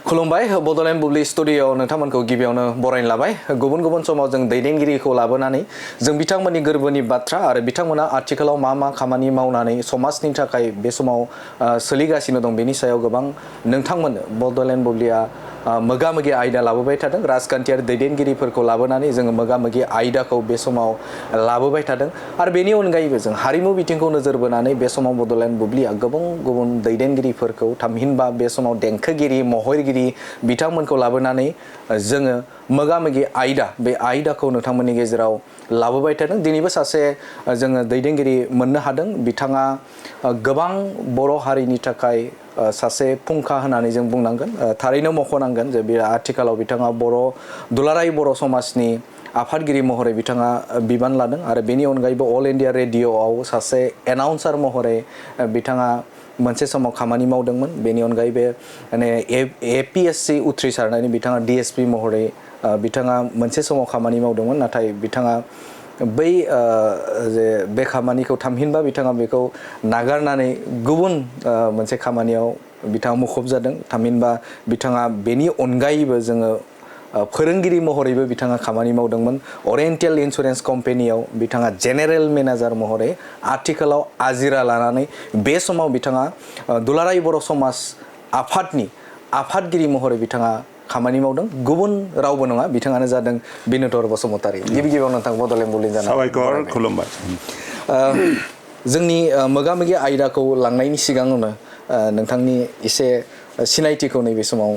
खुलुमबाय बडलेण्ड बुब्लि स्टुडियोआव नोंथांमोनखौ गिबियावनो बरायनो लाबाय गुबुन गुबुन समाव जों दैदेनगिरिखौ लाबोनानै जों बिथांमोननि गोरबोनि बाथ्रा आरो बिथांमोना आथिखालाव मा खामानि मावनानै समाजनि थाखाय बे समाव सोलिगासिनो दं बेनि सायाव गोबां नोंथांमोन बडलेण्ड बुब्लिया मोगा-मोगि आयदा लाबोबाय थादों राजखान्थियारि दैदेनगिरिफोरखौ लाबोनानै जों मोगा-मोगि आयदाखौ बे समाव लाबोबाय थादों आरो बेनि अनगायैबो जों हारिमु बिथिंखौ नोजोर बोनानै बे समाव बडलेण्ड बुब्लिया गुबुन दैदेनगिरिफोरखौ थामहिनबा बे समाव देंखोगिरि महरगिरि बिथांमोनखौ लाबोनानै जोङो मोगा-मोगि आयदा बे आयदाखौ नोंथांमोननि गेजेराव लाबोबाय थादों दिनैबो सासे जोङो दैदेनगिरि मोननो हादों बिथाङा गोबां बर' हारिनि थाखाय सासे फुंखा होननानै जों बुंनांगोन थारैनो मख'नांगोन जे बे आथिखालाव बिथाङा दुलाराय बर' समाजनि आफादगिरि महरै बिथाङा बिबान लादों आरो बेनि अनगायैबो अल इन्डिया रेडिअ'आव सासे एनाउन्सार महरै बिथाङा मोनसे समाव खामानि मावदोंमोन बेनि अनगायैबो माने APSC उथ्रिसारनायनि बिथाङा DSP महरै बिथाङा मोनसे समाव खामानि मावदोंमोन नाथाय बिथाङा बै जे बे खामानिखौ थामहिनबा बिथाङा बेखौ नागारनानै गुबुन मोनसे खामानियाव बिथाङा मुखुब जादों थामहिनबा बिथाङा बेनि अनगायैबो जोङो फोरोंगिरि महरैबो बिथाङा खामानि मावदोंमोन अरियेन्टेल इन्सुरेन्स कम्पानियाव बिथाङा जेनेरेल मेनेजार महरै आथिखालाव आजिरा लानानै बे समाव बिथाङा दुलाराय बर' समाज आफादनि आफादगिरि महरै बिथाङा खामानि मावदों गुबुन रावबो नङा बिथाङानो जादों बिनुतर बसुमतारी गिबियाव नोंथां बडलेण्ड बुब्लि जानाय साबायखर खुलुमबाय जोंनि मोगा-मोगि आयदाखौ लांनायनि सिगाङावनो नोंथांनि एसे सिनायथिखौ नैबे समाव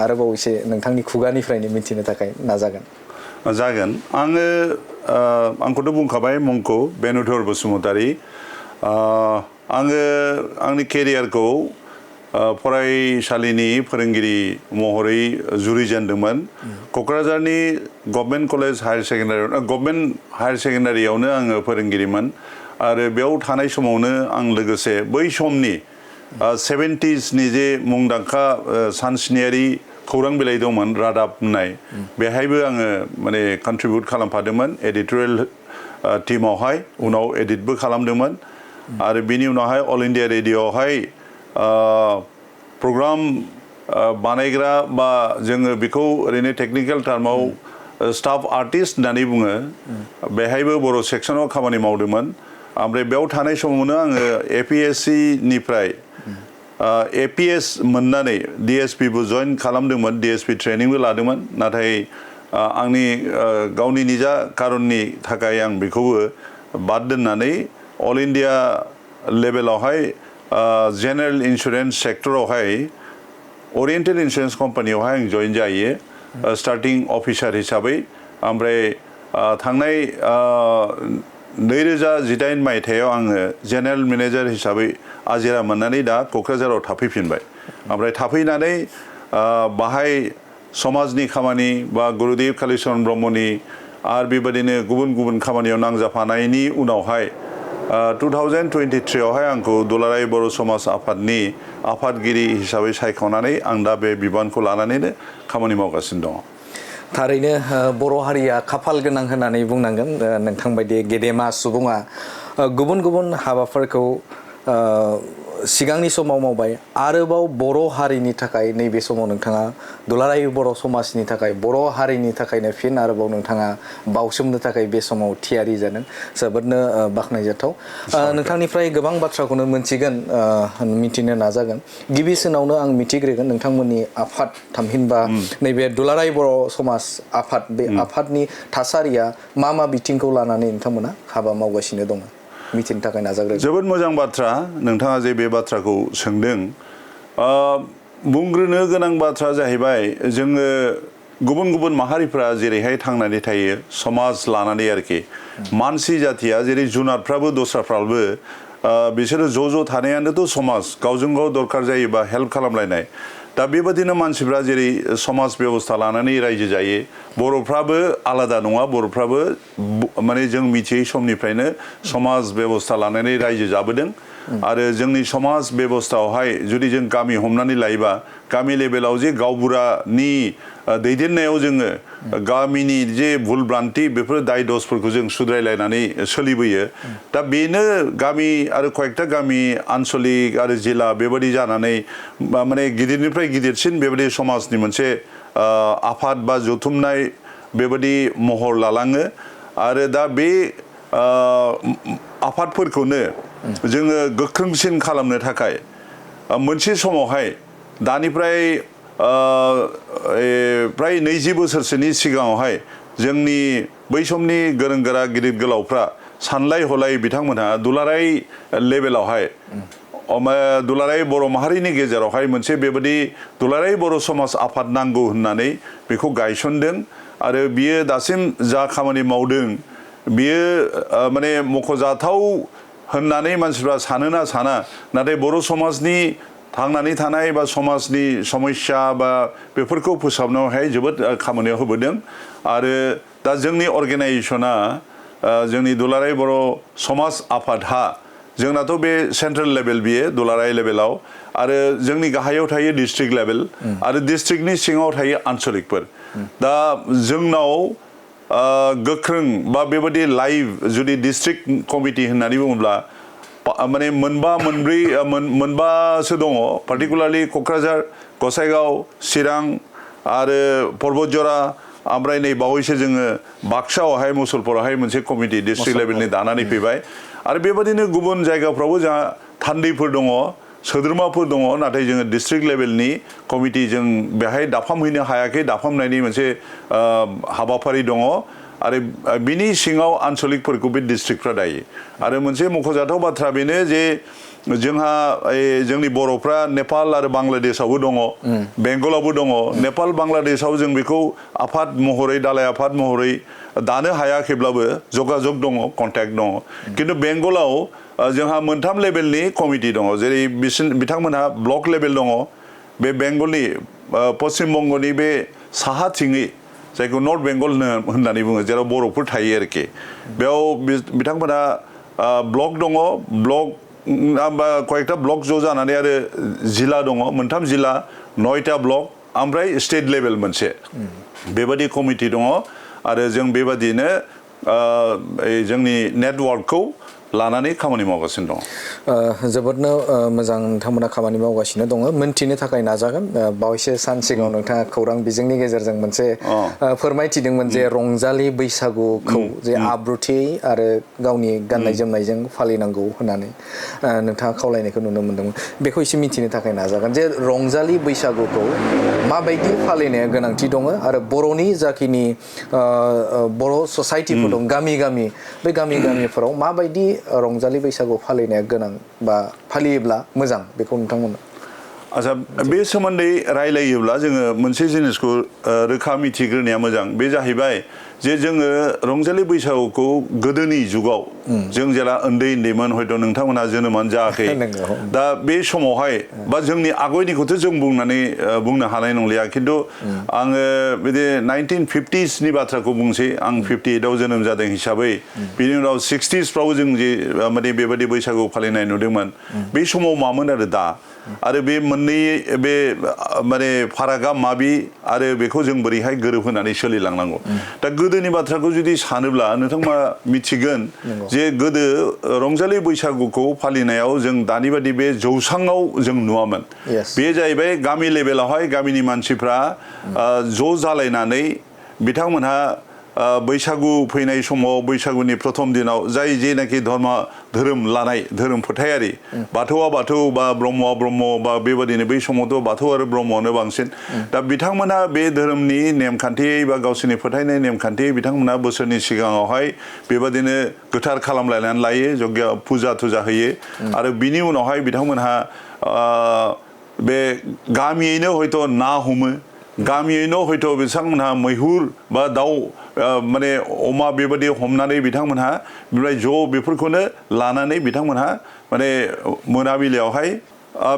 आरोबाव एसे नोंथांनि खुगानिफ्रायनो मिथिनो थाखाय नाजागोन आङो आंखौथ' बुंखाबाय मुंखौ बिनुतर बसुमतारी आङो आंनि केरियारखौ फरायसालिनि फोरोंगिरि महरै जुरिजेनदोंमोन क'क्राझारनि गभर्नमेन्ट कलेज गभर्नमेन्ट हायार सेकेन्डारियावनो आङो फोरोंगिरिमोन आरो बेयाव थानाय समावनो आं लोगोसे बै समनि 70sनि जे मुंदांखा सानस्नियारि खौरां बिलाइ दंमोन रादाब होननाय बेहायबो आङो माने कन्ट्रिबिउट खालामफादोंमोन एडिटरियेल टीमावहाय उनाव एडिटबो खालामदोंमोन आरो बिनि उनावहाय अल इन्डिया रेडिअ'आवहाय प्रग्राम बानायग्रा बा जोङो बेखौ ओरैनो टेक्निकेल टार्माव स्टाफ आर्टिस्ट होननानै बुङो बेहायबो बर' सेक्सनाव खामानि मावदोंमोन ओमफ्राय बेयाव थानाय समावनो आङो APSC निफ्राय APS मोननानै DSPबो जइन खालामदोंमोन DSP ट्रेनिंबो लादोंमोन नाथाय आंनि गावनि निजा कारननि थाखाय आं बेखौबो बाद दोननानै अल इन्डिया लेभेलावहाय जेनेरेल इन्सुरेन्स सेक्टरावहाय अरियेन्टेल इन्सुरेन्स कम्पानियावहाय आं जइन जायो स्टार्टिं अफिसार हिसाबै ओमफ्राय थांनाय 2018 मायथाइयाव आङो जेनेरेल मेनेजार हिसाबै आजिरा मोननानै दा क'क्राझाराव थाफैफिनबाय ओमफ्राय थाफैनानै बाहाय समाजनि खामानि बा गुरुदेव कालीचरण ब्रह्मनि आरो बेबायदिनो गुबुन खामानियाव नांजाफानायनि उनावहाय 2023 आवहाय आंखौ दुलाराय बर' समाज आफादनि आफादगिरि हिसाबै सायख'नानै आं दा बे बिबानखौ लानानैनो खामानि मावगासिनो दङ थारैनो बर' हारिया खाफाल गोनां होननानै बुंनांगोन नोंथां बायदि गेदेमा सुबुङा गुबुन हाबाफोरखौ सिगांनि समाव मावबाय आरोबाव बर' हारिनि थाखाय नैबे समाव नोंथाङा दुलाराय बर' समाजनि थाखाय बर' हारिनि थाखायनो फिन आरोबाव नोंथाङा बावसोमनो थाखाय बे समाव थियारि जादों जोबोदनो बाख्नायजाथाव नोंथांनिफ्राय गोबां बाथ्राखौनो मिथिनो नाजागोन गिबिसिनावनो आं मिथिग्रोगोन नोंथांमोननि आफाद थामहिनबा नैबे दुलाराय बर' समाज आफाद बे आफादनि थासारिया मा बिथिंखौ लानानै नोंथांमोना हाबा मावगासिनो दङ मिथिनो थाखाय नाजाग्रोगोन जोबोद मोजां बाथ्रा नोंथाङा जे बे बाथ्राखौ सोंदों बुंग्रोनो गोनां बाथ्रा जाहैबाय जोङो गुबुन माहारिफ्रा जेरैहाय थांनानै थायो समाज लानानै आरोखि मानसि जाथिया जेरै जुनारफ्राबो दस्राफ्राबो बिसोरो ज' थानायानोथ' समाज गावजों गाव दरकार जायोबा हेल्प खालामलायनाय दा बेबादिनो मानसिफ्रा जेरै समाज बेबस्था लानानै रायजो जायो बर'फ्राबो आलादा नङा बर'फ्राबो माने जों मिथियै समनिफ्रायनो समाज बेबस्था लानानै रायजो जाबोदों आरो जोंनि समाज बेबस्थायावहाय जुदि जों गामि हमनानै लायोबा गामि लेभेलाव जे गावबुरानि दैदेननायाव जोङो गामिनि जे भुल भ्रान्ति बेफोर दाय दसफोरखौ जों सुद्रायलायनानै सोलिबोयो दा बेनो गामि आरो कयेकटा गामि आन्चलिक आरो जिल्ला बेबायदि जानानै माने गिदिरनिफ्राय गिदिरसिन बेबायदि समाजनि मोनसे आफाद बा जथुमनाय बेबायदि महर लालाङो आरो दा बे आफादफोरखौनो जोङो गोख्रोंसिन खालामनो थाखाय मोनसे समावहाय दानिफ्राय प्राय 20 बोसोरसोनि सिगाङावहाय जोंनि बै समनि गोरों गोरा गिदिर गोलावफ्रा सानलाय हलाय बिथांमोनहा दुलाराय लेभेलावहाय दुलाराय बर' माहारिनि गेजेरावहाय मोनसे बेबायदि दुलाराय बर' समाज आफाद नांगौ होननानै बेखौ गायसनदों आरो बियो दासिम जा खामानि मावदों बियो माने मख'जाथाव होननानै मानसिफ्रा सानोना साना नाथाय बर' समाजनि थांनानै थानाय बा समाजनि समस्या बा बेफोरखौ फोसाबनायावहाय जोबोद खामानियाव होबोदों आरो दा जोंनि अर्गेनाइजेसना जोंनि दुलाराय बर' समाज आफादहा जोंनाथ' बे सेन्ट्रेल लेभेल बियो दुलाराय लेभेलाव आरो जोंनि गाहायाव थायो डिस्ट्रिक्ट लेभेल आरो डिस्ट्रिक्टनि सिङाव थायो आन्चलिकफोर दा जोंनाव गोख्रों बा बेबायदि लाइभ जुदि डिस्ट्रिक्ट कमिटि होननानै बुङोब्ला माने मोनबासो दङ पार्टिकुलारलि क'क्राझार गसाइगाव चिरां आरो पर्बतजरा ओमफ्राय नै बावैसो जोङो बाक्सायावहाय मुसलपुरावहाय मोनसे कमिटि डिस्ट्रिक्ट लेभेलनि दानानै फैबाय आरो बेबायदिनो गुबुन जायगाफ्रावबो जोंहा थान्दैफोर दङ सोद्रोमाफोर दङ नाथाय जोङो डिस्ट्रिक्ट लेभेलनि कमिटि जों बेहाय दाफामहैनो हायाखै दाफामनायनि मोनसे हाबाफारि दङ आरो बिनि सिङाव आन्चलिकफोरखौ बे डिस्ट्रिक्टफ्रा दायो आरो मोनसे मख'जाथाव बाथ्रा बेनो जे जोंहा जोंनि बर'फ्रा नेपाल आरो बांलादेशआवबो दङ बेंगलावबो दङ नेपाल बांलादेशआव जों बेखौ आफाद महरै दालाय आफाद महरै दानो हायाखैब्लाबो जगाजग दङ कन्टेक्ट दङ खिन्थु बेंगलाव जोंहा मोनथाम लेभेलनि कमिटि दङ जेरै बिथांमोनहा ब्लक लेभेल दङ बे बेंगलनि पश्चिम बंगनि बे साहाथिङै जायखौ नर्थ बेंगल होननानै बुङो जेराव बर'फोर थायो आरोखि बेयाव बिथांमोना ब्लक दङ ब्लक कयेकटा ब्लक ज' जानानै आरो जिल्ला दङ मोनथाम जिल्ला 9टा ब्लक ओमफ्राय स्टेट लेभेल मोनसे बेबादि कमिटि दङ आरो जों बेबादिनो जोंनि नेटवर्कखौ लानानै खामानि मावगासिनो दङ जोबोदनो मोजां नोंथांमोना खामानि मावगासिनो दङ मोनथिनो थाखाय नाजागोन बावैसो सान सिगाङाव नोंथाङा खौरां बिजोंनि गेजेरजों मोनसे फोरमायथिदोंमोन जे रंजालि बैसागुखौ जे आब्रुथि आरो गावनि गाननाय जोमनायजों फालिनांगौ होननानै नोंथाङा खावलायनायखौ नुनो मोन्दोंमोन बेखौ एसे मिथिनो थाखाय नाजागोन जे रंजालि बैसागुखौ माबायदि फालिनाया गोनांथि दङ आरो बर'नि जाखिनि बर' ससाइटिफोर दं गामि गामि बे गामि गामिफोराव माबायदि रंजालि बैसागु फालिनाया गोनां बा फालियोब्ला मोजां बेखौ नोंथांमोना आच्छा बे सोमोन्दै रायलायोब्ला जोङो मोनसे जिनिसखौ रोखा मिथिग्रोनाया मोजां बे जाहैबाय जे जोङो रंजालि बैसागुखौ गोदोनि जुगाव जों जेला उन्दै उन्दैमोन हयथ' नोंथांमोना जोनोमानो जायाखै दा बे समावहाय बा जोंनि आगयनिखौथ' जों बुंनो हानाय नंलिया खिन्थु आङो बिदि 1950sनि बाथ्राखौ बुंसै आं 58आव जोनोम जादों हिसाबै बिनि उनाव 60sफ्राव जों जे माने बेबायदि बैसागु फालिनाय नुदोंमोन बे समाव मामोन आरो दा आरो बे मोननै बे माने फारागा माबि आरो बेखौ जों बोरैहाय गोरोबहोनानै सोलिलांनांगौ दा गोदोनि बाथ्राखौ जुदि सानोब्ला नोंथांमोना मिथिगोन जे गोदो रंजालि बैसागुखौ फालिनायाव जों दानि बादि बे जौसाङाव जों नुवामोन बे जाहैबाय गामि लेभेलावहाय गामिनि मानसिफ्रा ज' जालायनानै बिथांमोनहा बैसागु फैनाय समाव बैसागुनि प्रथम दिनाव जाय जेनाखि धोरोम लानाय धोरोम फोथायारि बाथौआ बाथौ बा ब्रह्मआ ब्रह्म बा बेबादिनो बै समावथ' बाथौ आरो ब्रह्मआनो बांसिन दा बिथांमोना बे धोरोमनि नेमखान्थियै बा गावसोरनि फोथायनाय नेमखान्थियै बिथांमोना बोसोरनि सिगाङावहाय बेबादिनो गोथार खालामलायनानै लायो जग्य फुजा थुजा होयो आरो बिनि उनावहाय बिथांमोनहा बे गामियैनो हयथ' ना हमो गामियैनो हयथ' बिथांमोनहा मैहुर बा दाउ माने अमा बेबायदि हमनानै बिथांमोनहा बेनिफ्राय ज' बेफोरखौनो लानानै बिथांमोनहा माने मोनाबिलियावहाय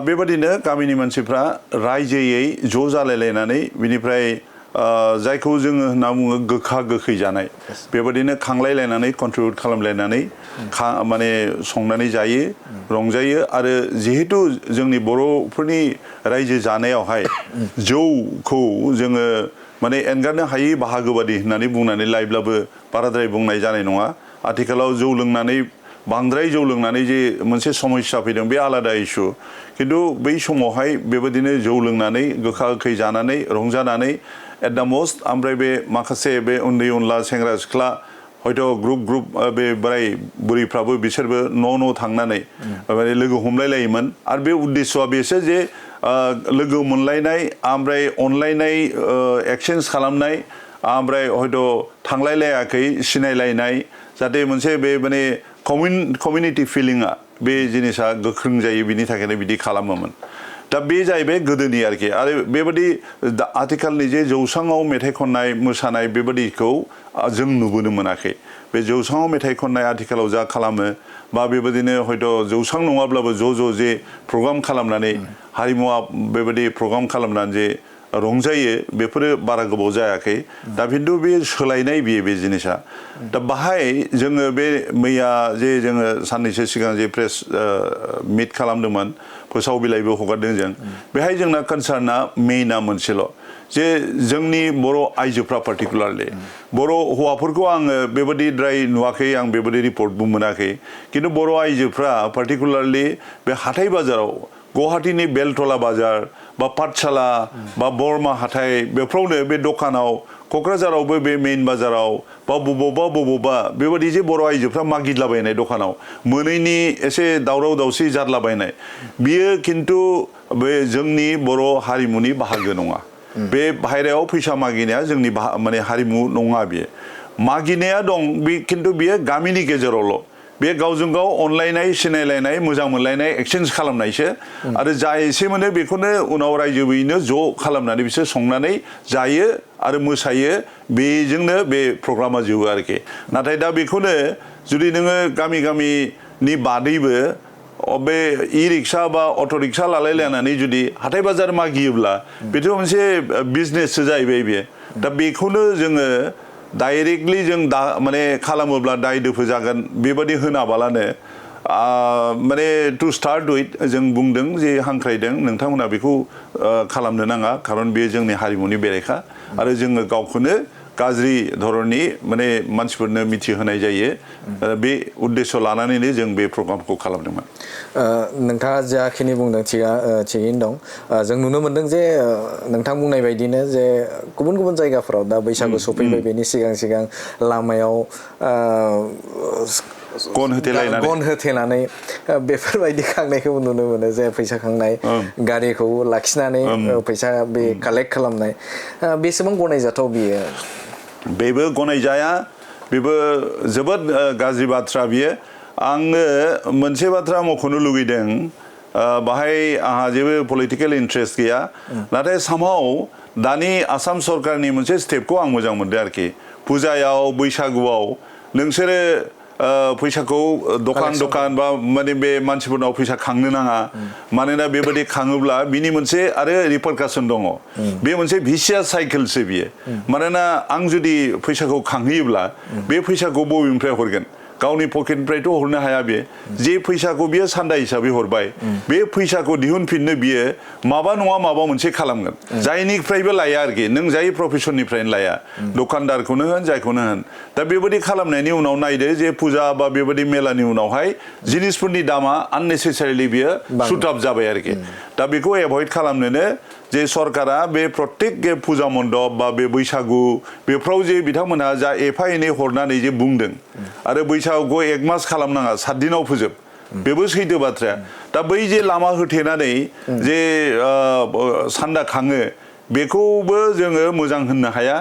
बेबादिनो गामिनि मानसिफ्रा रायजोयै ज' जालायलायनानै बिनिफ्राय जायखौ जोङो होनना बुङो गोखा गोखै जानाय बेबायदिनो खांलायलायनानै कन्ट्रिबिउट खालामलायनानै माने संनानै जायो रंजायो आरो जिहेतु जोंनि बर'फोरनि रायजो जानायावहाय जौखौ जोङो माने एंगारनो हायै बाहागो बादि होननानै बुंनानै लायोब्लाबो बाराद्राय बुंनाय जानाय नङा आथिखालाव जौ लोंनानै बांद्राय जौ लोंनानै जे मोनसे समस्या फैदों बे आलादा इस्यु खिन्थु बै समावहाय बेबायदिनो जौ लोंनानै गोखा गोखै जानानै रंजानानै एट द मस्ट ओमफ्राय बे माखासे बे उन्दै उनला सेंग्रा सिख्ला हयथ' ग्रुप बे बोराय बुरैफ्राबो बिसोरबो न' थांनानै माने लोगो हमलाय लायोमोन आरो बे उद्देस्यआ बेसो जे लोगो मोनलायनाय ओमफ्राय अनलायनाय एक्सचेन्ज खालामनाय ओमफ्राय हयथ' थांलायलायाखै सिनायलायनाय जाहाथे मोनसे बे माने कमिउनिटि फिलिंआ बे जिनिसा गोख्रों जायो बिनि थाखायनो बिदि खालामोमोन दा बे जाहैबाय गोदोनि आरोखि आरो बेबायदि आथिखालनि जे जौस्राङाव मेथाइ खननाय मोसानाय बेबायदिखौ जों नुबोनो मोनाखै बे जौस्राङाव मेथाइ खननाय आथिखालाव जा खालामो बा बेबायदिनो हयथ' जौस्रां नङाब्लाबो ज' जे प्रग्राम खालामनानै हारिमुआ बेबायदि प्रग्राम खालामनानै जे रंजायो बेफोरो बारा गोबाव जायाखै दा खिन्थु बे सोलायनाय बियो बे जिनिसा दा बाहाय जोङो बे मैया जे जोङो साननैसो सिगां जे प्रेस मिट खालामदोंमोन फोसाव बिलाइबो हगारदों जों बेहाय जोंना कनसार्ना मेइना मोनसेल' जे जोंनि बर' आइजोफ्रा पार्टिकुलारलि बर' हौवाफोरखौ आङो बेबायदिद्राय नुवाखै आं बेबायदि रिपर्टबो मोनाखै खिन्थु बर' आइजोफ्रा पार्टिकुलारलि बे हाथाय बाजाराव गुवाहाटीनि बेलतला बाजार बा पाठशाला बा बरमा हाथाय बेफ्रावनो बे दखानाव क'क्राझारावबो बे मेइन बाजाराव बा बबावबा बेबायदि जे बर' आइजोफ्रा मागिदलाबायनाय दखानाव मोनैनि एसे दावराव दावसि जादलाबायनाय बियो खिन्थु बे जोंनि बर' हारिमुनि बाहागो नङा बे बाहेरायाव फैसा मागिनाया जोंनि माने हारिमु नङा बियो मागिनाया दं बे खिन्थु बियो गामिनि गेजेरावल' बे गावजों गाव अनलायनाय सिनायलायनाय मोजां मोनलायनाय एक्सचेन्ज खालामनायसो आरो जा एसे मोनो बेखौनो उनाव रायजोयैनो ज' खालामनानै बिसोर संनानै जायो आरो मोसायो बेजोंनो बे प्रग्रामा जोबो आरोखि नाथाय दा बेखौनो जुदि नोङो गामिनि बादैबो बे इ रिक्सा बा अट' रिक्सा लालायलायनानै जुदि हाथाय बाजार मागियोब्ला बेथ' मोनसे बिजनेससो जाहैबाय बेयो दा बेखौनो जोङो डाइरेक्टलि जों दा माने खालामोब्ला दाय दोफो जागोन बेबायदि होनाबालानो माने टु स्टार्ट उइथ जों बुंदों जे हांख्रायदों नोंथांमोना बेखौ खालामनो नाङा खारन बे जोंनि हारिमुनि बेरेखा आरो जोङो गावखौनो गाज्रि धरननि माने मानसिफोरनो मिथिहोनाय जायो बे उद्देश्य लानानैनो जों बे प्रग्रामखौ खालामदोंमोन नोंथाङा जाखिनि बुंदों थिगैनो दं जों नुनो मोनदों जे नोंथां बुंनाय बायदिनो जे गुबुन जायगाफोराव दा बैसागु सफैबाय बेनि सिगां लामायाव गन होथेनानै बेफोरबायदि खांनायखौ नुनो मोनो जे फैसा खांनाय गारिखौ लाखिनानै फैसा बे कालेक्ट खालामनाय बेसेबां गनायजाथाव बियो बेबो गनायजाया बेबो जोबोद गाज्रि बाथ्रा बियो आङो मोनसे बाथ्रा मख'नो लुगैदों बाहाय आंहा जेबो पलिटिकेल इन्ट्रेस्ट गैया नाथाय सामहाव दानि आसाम सरकारनि मोनसे स्टेपखौ आं मोजां मोनदों आरोखि फुजायाव बैसागुआव नोंसोरो फैसाखौ दखान बा माने बे मानसिफोरनाव फैसा खांनो नाङा मानोना बेबायदि खाङोब्ला बिनि मोनसे आरो रिपारकासन दङ बे मोनसे भिसियास साइकेलसो बियो मानोना आं जुदि फैसाखौ खांहैयोब्ला बे फैसाखौ बबेनिफ्राय हरगोन गावनि पकेटनिफ्रायथ' हरनो हाया बे जे फैसाखौ बियो सान्दा हिसाबै हरबाय बे फैसाखौ दिहुनफिननो बियो माबा नङा माबा मोनसे खालामगोन जायनिफ्रायबो लाया आरोखि नों जाय प्रफेसननिफ्रायनो लाया दखानदारखौनो होन जायखौनो होन दा बेबायदि खालामनायनि उनाव नायदो जे फुजा बा बेबायदि मेलानि उनावहाय जिनिसफोरनि दामा आननेसेसारिलि बियो सुटाप जाबाय आरोखि दा बेखौ एभयड खालामनोनो जे सरकारा बे प्रत्येक फुजा मण्डप बा बे बैसागु बेफ्राव जे बिथांमोनहा जा एफा एनै हरनानै जे बुंदों आरो बैसागुखौ 1 मास खालामनाङा 7 दिनाव फोजोब बेबो सैथो बाथ्राया दा बै जे लामा होथेनानै जे सान्दा खाङो बेखौबो जोङो मोजां होननो हाया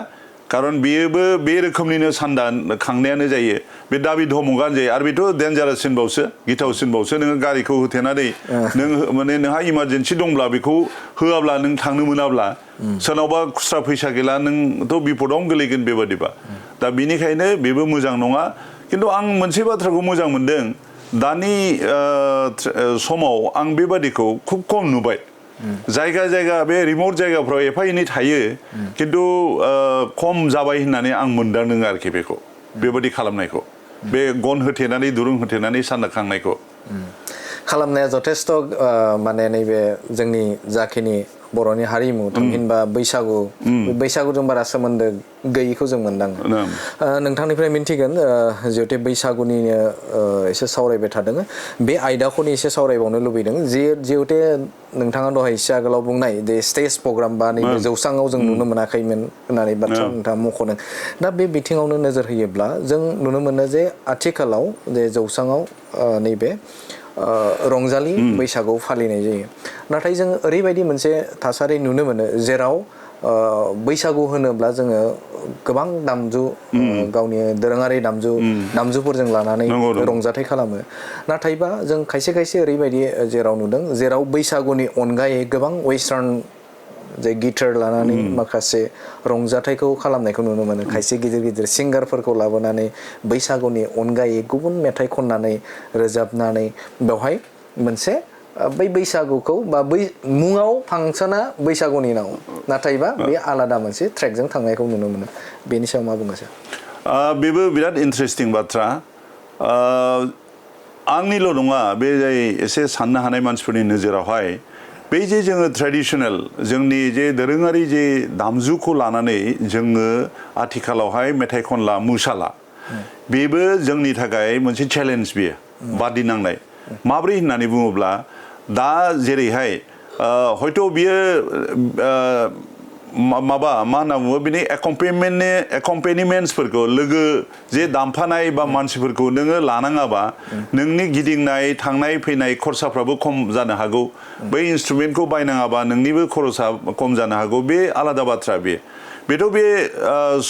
खारन बेयोबो बे रोखोमनिनो सान्दा खांनायानो जायो बे दाबि धमकानो जायो आरो बेथ' डेन्जाराससिनबावसो गिथावसिनबावसो नोङो गारिखौ होथेनानै नों माने नोंहा इमारजेन्सि दंब्ला बेखौ होआब्ला नों थांनो मोनाब्ला सोरनावबा खुस्रा फैसा गैला नोंथ' बिपदावनो गोलैगोन बेबादिबा दा बिनिखायनो बेबो मोजां नङा खिन्थु आं मोनसे बाथ्राखौ मोजां मोनदों दानि समाव आं बेबादिखौ खुब खम नुबाय जायगा जायगा बे रिमोट जायगाफ्राव एफा एनै थायो खिन्थु खम जाबाय होननानै आं मोनदांदों आरोखि बेखौ बेबादि खालामनायखौ बे गन होथेनानै दुरुं होथेनानै सानदाखांनायखौ खालामनाया जथेस्थ माने नैबे जोंनि जाखिनि बर'नि हारिमु थामहिनबा बैसागु बैसागुजों बारा सोमोन्दो गैयैखौ जों मोनदाङो नोंथांनिफ्राय मिन्थिगोन जिहेतु बैसागुनिनो एसे सावरायबाय थादों बे आयदाखौनो एसे सावरायबावनो लुबैदों जिहेतु नोंथाङा दहाय एसे आगोलाव बुंनाय जे स्टेज प्रग्राम बा नैबे जौसाङाव जों नुनो मोनाखैमोन होननानै बाथ्रा नोंथाङा मख'दों दा बे बिथिङावनो नोजोर होयोब्ला जों नुनो मोनो जे आथिखालाव जे जौसाङाव नैबे रंजालि बैसागु फालिनाय जायो नाथाय जों ओरैबायदि मोनसे थासारि नुनो मोनो जेराव बैसागु होनोब्ला जोङो गोबां दामजु गावनि दोरोङारि दामजुफोरजों लानानै रंजाथाइ खालामो नाथायबा जों खायसे खायसे ओरैबायदि जेराव नुदों जेराव बैसागुनि अनगायै गोबां वेस्टार्न जे गिटार लानानै माखासे रंजाथाइखौ खालामनायखौ नुनो मोनो खायसे गिदिर गिदिर सिंगारफोरखौ लाबोनानै बैसागुनि अनगायै गुबुन मेथाइ खननानै रोजाबनानै बेवहाय मोनसे बै बैसागुखौ बा बै मुङाव फांसना बैसागुनि नाव नाथायबा बे आलादा मोनसे ट्रेकजों थांनायखौ नुनो मोनो बेनि सायाव मा बुङो सार बेबो बिराद इन्टारेस्टिं बाथ्रा आंनिल' नङा बे जाय एसे साननो हानाय मानसिफोरनि नोजोरावहाय बे जे जोङो ट्रेडिशनेल जोंनि जे दोरोङारि जे दामजुखौ लानानै जोङो आथिखालावहाय मेथाइ खनला मोसाला बेबो जोंनि थाखाय मोनसे चेलेन्ज बियो बादिनांनाय माब्रै होननानै बुङोब्ला दा जेरैहाय हयथ' बियो माबा मा होनना बुङो बिनि एकम्पेनिमेन्ट्सफोरखौ लोगो जे दामफानाय बा मानसिफोरखौ नोङो लानाङाबा नोंनि गिदिंनाय थांनाय फैनाय खरसाफ्राबो खम जानो हागौ बै इन्सट्रुमेन्टखौ बायनाङाबा नोंनिबो खरसा खम जानो हागौ बे आलादा बाथ्रा बेथ' बे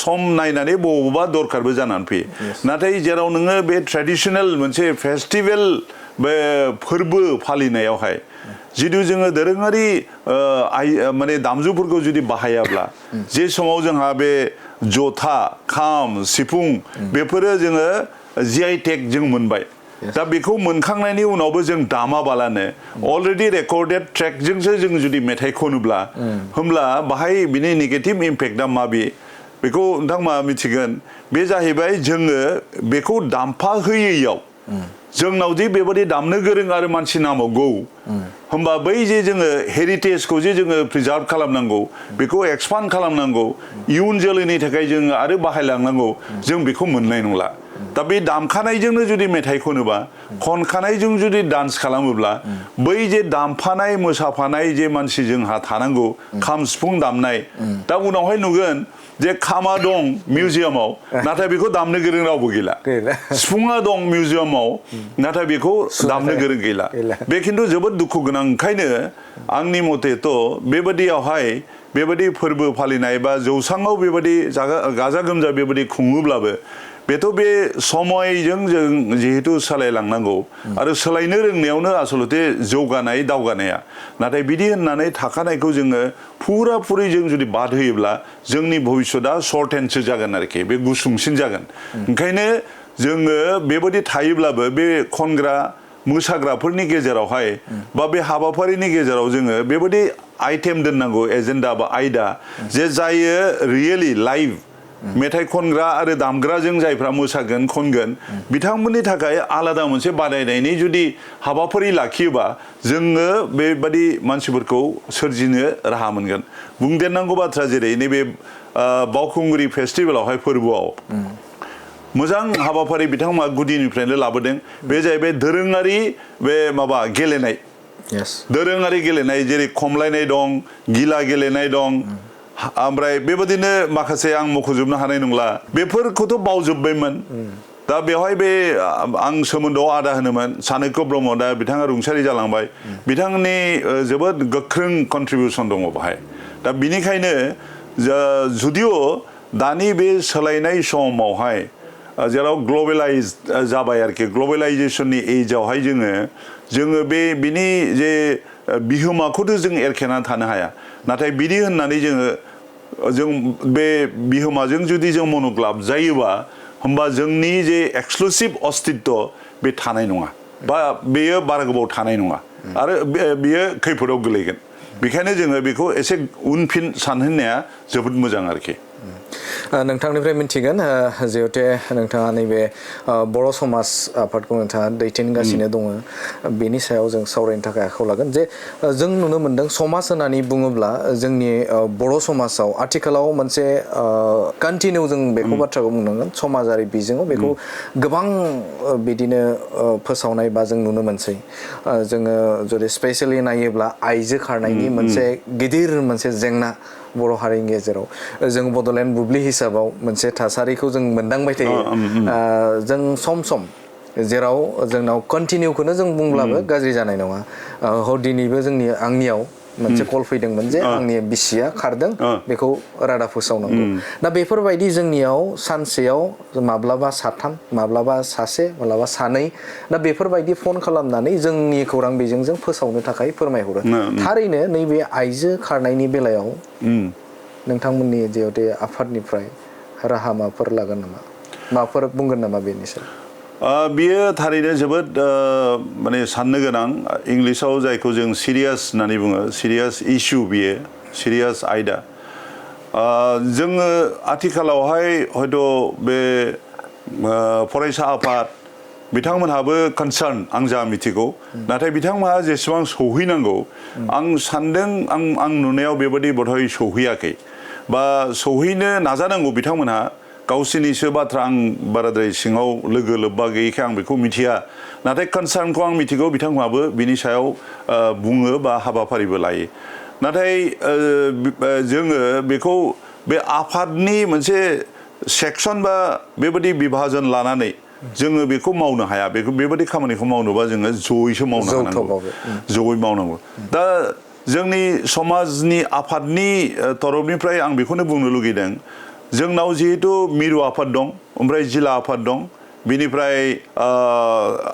सम नायनानै बबावबा दरखारबो जानानै फैयो नाथाय जेराव नोङो बे ट्रेडिशनेल मोनसे फेस्टिभेल बे फोरबो फालिनायावहाय जितु जोङो दोरोङारि माने दामजुफोरखौ जुदि बाहायाब्ला जे समाव जोंहा बे जथा खाम सिफुं बेफोरो जोङो GI टेग जों मोनबाय दा बेखौ मोनखांनायनि उनावबो जों दामाबालानो अलरेडि रेकर्डेड ट्रेकजोंसो जों जुदि मेथाइ खनोब्ला होमब्ला बाहाय बिनि नेगेटिभ इम्पेक्टआ माबे बेखौ नोंथांमोना मिथिगोन बे जाहैबाय जोङो बेखौ दामफा होयैयाव जोंनाव जे बेबादि दामनो गोरों आरो मानसि नांबावगौ होमबा बै जे जोङो हेरिटेजखौ जे जोङो प्रिजार्भ खालामनांगौ बेखौ एक्सपान्ड खालामनांगौ इयुन जोलैनि थाखाय जोङो आरो बाहायलांनांगौ जों बेखौ मोननाय नंला दा बे दामखानायजोंनो जुदि मेथाइ खनोबा खनखानायजों जुदि डान्स खालामोब्ला बै जे दामफानाय मोसाफानाय जे मानसि जोंहा थानांगौ खाम सिफुं दामनाय दा उनावहाय नुगोन जे खामा दं मिउजियामाव नाथाय बेखौ दामनो गोरों रावबो गैला सिफुङा दं मिउजियामाव नाथाय बेखौ दामनो गोरों गैला बे खिन्थु जोबोद दुखु गोनां ओंखायनो आंनि मथेथ' बेबादियावहाय बेबादि फोरबो फालिनाय बा जौसाङाव बेबादि गाजा गोमजा बेबादि खुङोब्लाबो बेथ' बे समयजों जों जिहेतु सोलायलांनांगौ आरो सोलायनो रोंनायावनो आसलते जौगानाय दावगानाया नाथाय बिदि होननानै थाखानायखौ जोङो फुराफुरि जों जुदि बाद होयोब्ला जोंनि भबिष्यतआ सर्ट हेन्डसो जागोन आरोखि बे गुसुंसिन जागोन ओंखायनो जोङो बेबादि थायोब्लाबो बे खनग्रा मोसाग्राफोरनि गेजेरावहाय बा बे हाबाफारिनि गेजेराव जोङो बेबादि आइटेम दोननांगौ एजेन्डा बा आयदा जे जायो रियेलि लाइभ मेथाइ खनग्रा आरो दामग्राजों जायफ्रा मोसागोन खनगोन बिथांमोननि थाखाय आलादा मोनसे बादायनायनि जुदि हाबाफारि लाखियोबा जोङो बेबादि मानसिफोरखौ सोरजिनो राहा मोनगोन बुंदेरनांगौ बाथ्रा जेरै नैबे बावखुंग्रि फेस्टिभेलावहाय फोरबोआव मोजां हाबाफारि बिथांमोना गुदिनिफ्रायनो लाबोदों बे जाहैबाय दोरोङारि बे माबा गेलेनाय दोरोङारि गेलेनाय जेरै खमलायनाय दं गिला गेलेनाय दं ओमफ्राय बेबादिनो माखासे आं मख'जोबनो हानाय नंला बेफोरखौथ' बावजोब्बायमोन दा बेवहाय बे आं सोमोन्दोआव आदा होनोमोन चाणक्य ब्रह्म दा बिथाङा रुंसारि जालांबाय बिथांनि जोबोद गोख्रों कन्ट्रिबिउसन दङ बाहाय दा बिनिखायनो जुदिअ दानि बे सोलायनाय समावहाय जेराव ग्लबेलाइज जाबाय आरोखि ग्लबेलाइजेसननि एजआवहाय जोङो बे बिनि जे बिहोमाखौथ' जों एरखेनानै थानो हाया नाथाय बिदि होननानै जों बे बिहोमाजों जुदि जों मनग्लाब जायोबा होमबा जोंनि जे एक्सक्लुसिभ अस्तित्व बे थानाय नङा बा बेयो बारा गोबाव थानाय नङा आरो बेयो खैफोदाव गोलैगोन बेखायनो जोङो बेखौ एसे उनफिन सानहोनाया जोबोद मोजां आरोखि नोंथांनिफ्राय मिन्थिगोन जिहेतु नोंथाङा नैबे बर' समाज आफादखौ नोंथाङा दैदेनगासिनो दङ बेनि सायाव जों सावरायनो थाखाय आखायाव लागोन जे जों नुनो मोनदों समाज होननानै बुङोब्ला जोंनि बर' समाजाव आथिखालाव मोनसे कन्टिनिउ जों बेखौ बाथ्राखौ बुंनांगोन समाजारि बिजोङाव बेखौ गोबां बिदिनो फोसावनाय बा जों नुनो मोनसै जोङो जुदि स्पेसियेलि नायोब्ला आइजो खारनायनि मोनसे गिदिर मोनसे जेंना बर' हारिनि गेजेराव जों बड'लेण्ड बुब्लि हिसाबाव मोनसे थासारिखौ जों मोनदांबाय थायो जों सम सम जेराव जोंनाव कन्टिनिउखौनो जों बुंब्लाबो गाज्रि जानाय नङा हरदिनैबो आंनियाव मोनसे कल फैदोंमोन जे आंनि बिसिया खारदों बेखौ रादाब फोसावनांगौ दा बेफोरबायदि जोंनियाव सानसेयाव माब्लाबा साथाम माब्लाबा सासे माब्लाबा सानै दा बेफोरबायदि फन खालामनानै जोंनि खौरां बिजोंजों फोसावनो थाखाय फोरमायहरो थारैनो नैबे आइजो खारनायनि बेलायाव नोंथांमोननि जिहेतु आफादनिफ्राय राहा माफोर लागोन नामा माफोर बुंगोन नामा बेनि सायाव बियो थारैनो जोबोद माने साननो गोनां इंलिसाव जायखौ जों सिरियास होननानै बुङो सिरियास इस्यु बियो सिरियास आयदा जोङो आथिखालावहाय हयथ' बे फरायसा आफाद बिथांमोनहाबो कनसार्न आं जा मिथिगौ नाथाय बिथांमोनहा जेसेबां सौहैनांगौ आं सानदों आं नुनायाव बेबायदि बधय सौहैयाखै बा सौहैनो नाजानांगौ बिथांमोनहा गावसोरनिसो बाथ्रा आं बाराद्राय सिङाव लोगो लोब्बा गैयैखाय आं बेखौ मिथिया नाथाय कनसार्नखौ आं मिथिगौ बिथांमोनहाबो बिनि सायाव बुङो बा हाबाफारिबो लायो नाथाय जोङो बेखौ बे आफादनि मोनसे सेक्सन बा बेबायदि बिभाजन लानानै जोङो बेखौ मावनो हाया बेबायदि खामानिखौ मावनोबा जोङो जयैसो मावनो हानांगौ जयै मावनांगौ दा जोंनि समाजनि आफादनि तरफनिफ्राय आं बेखौनो बुंनो लुगैदों जोंनाव जिहेतु मिरु आफाद दं ओमफ्राय जिल्ला आफाद दं बिनिफ्राय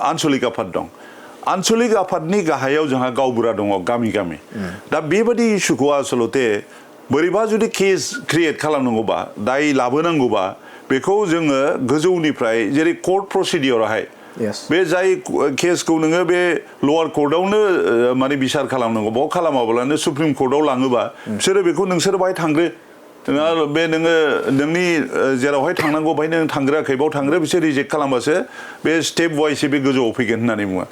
आन्चलिक आफाद दं आन्चलिक आफादनि गाहायाव जोंहा गावबुरा दङ गामि गामि दा बेबायदि इस्युखौ आसलते बोरैबा जुदि केस क्रिएट खालामनांगौबा दाय लाबोनांगौबा बेखौ जोङो गोजौनिफ्राय जेरै कर्ट प्रसिडियरावहाय बे जाय केसखौ नोङो बे लवार कर्टआवनो माने बिसार खालामनांगौ बाव खालामाब्लानो सुप्रिम कर्टआव लाङोबा बिसोरो बेखौ नोंसोर बाहाय थांग्रो बे नोङो नोंनि जेरावहाय थांनांगौ बाहाय नों थांग्रोआखै बाव थांग्रो बिसोर रिजेक्ट खालामबासो बे स्टेप वाइसै बे गोजौआव फैगोन होननानै बुङो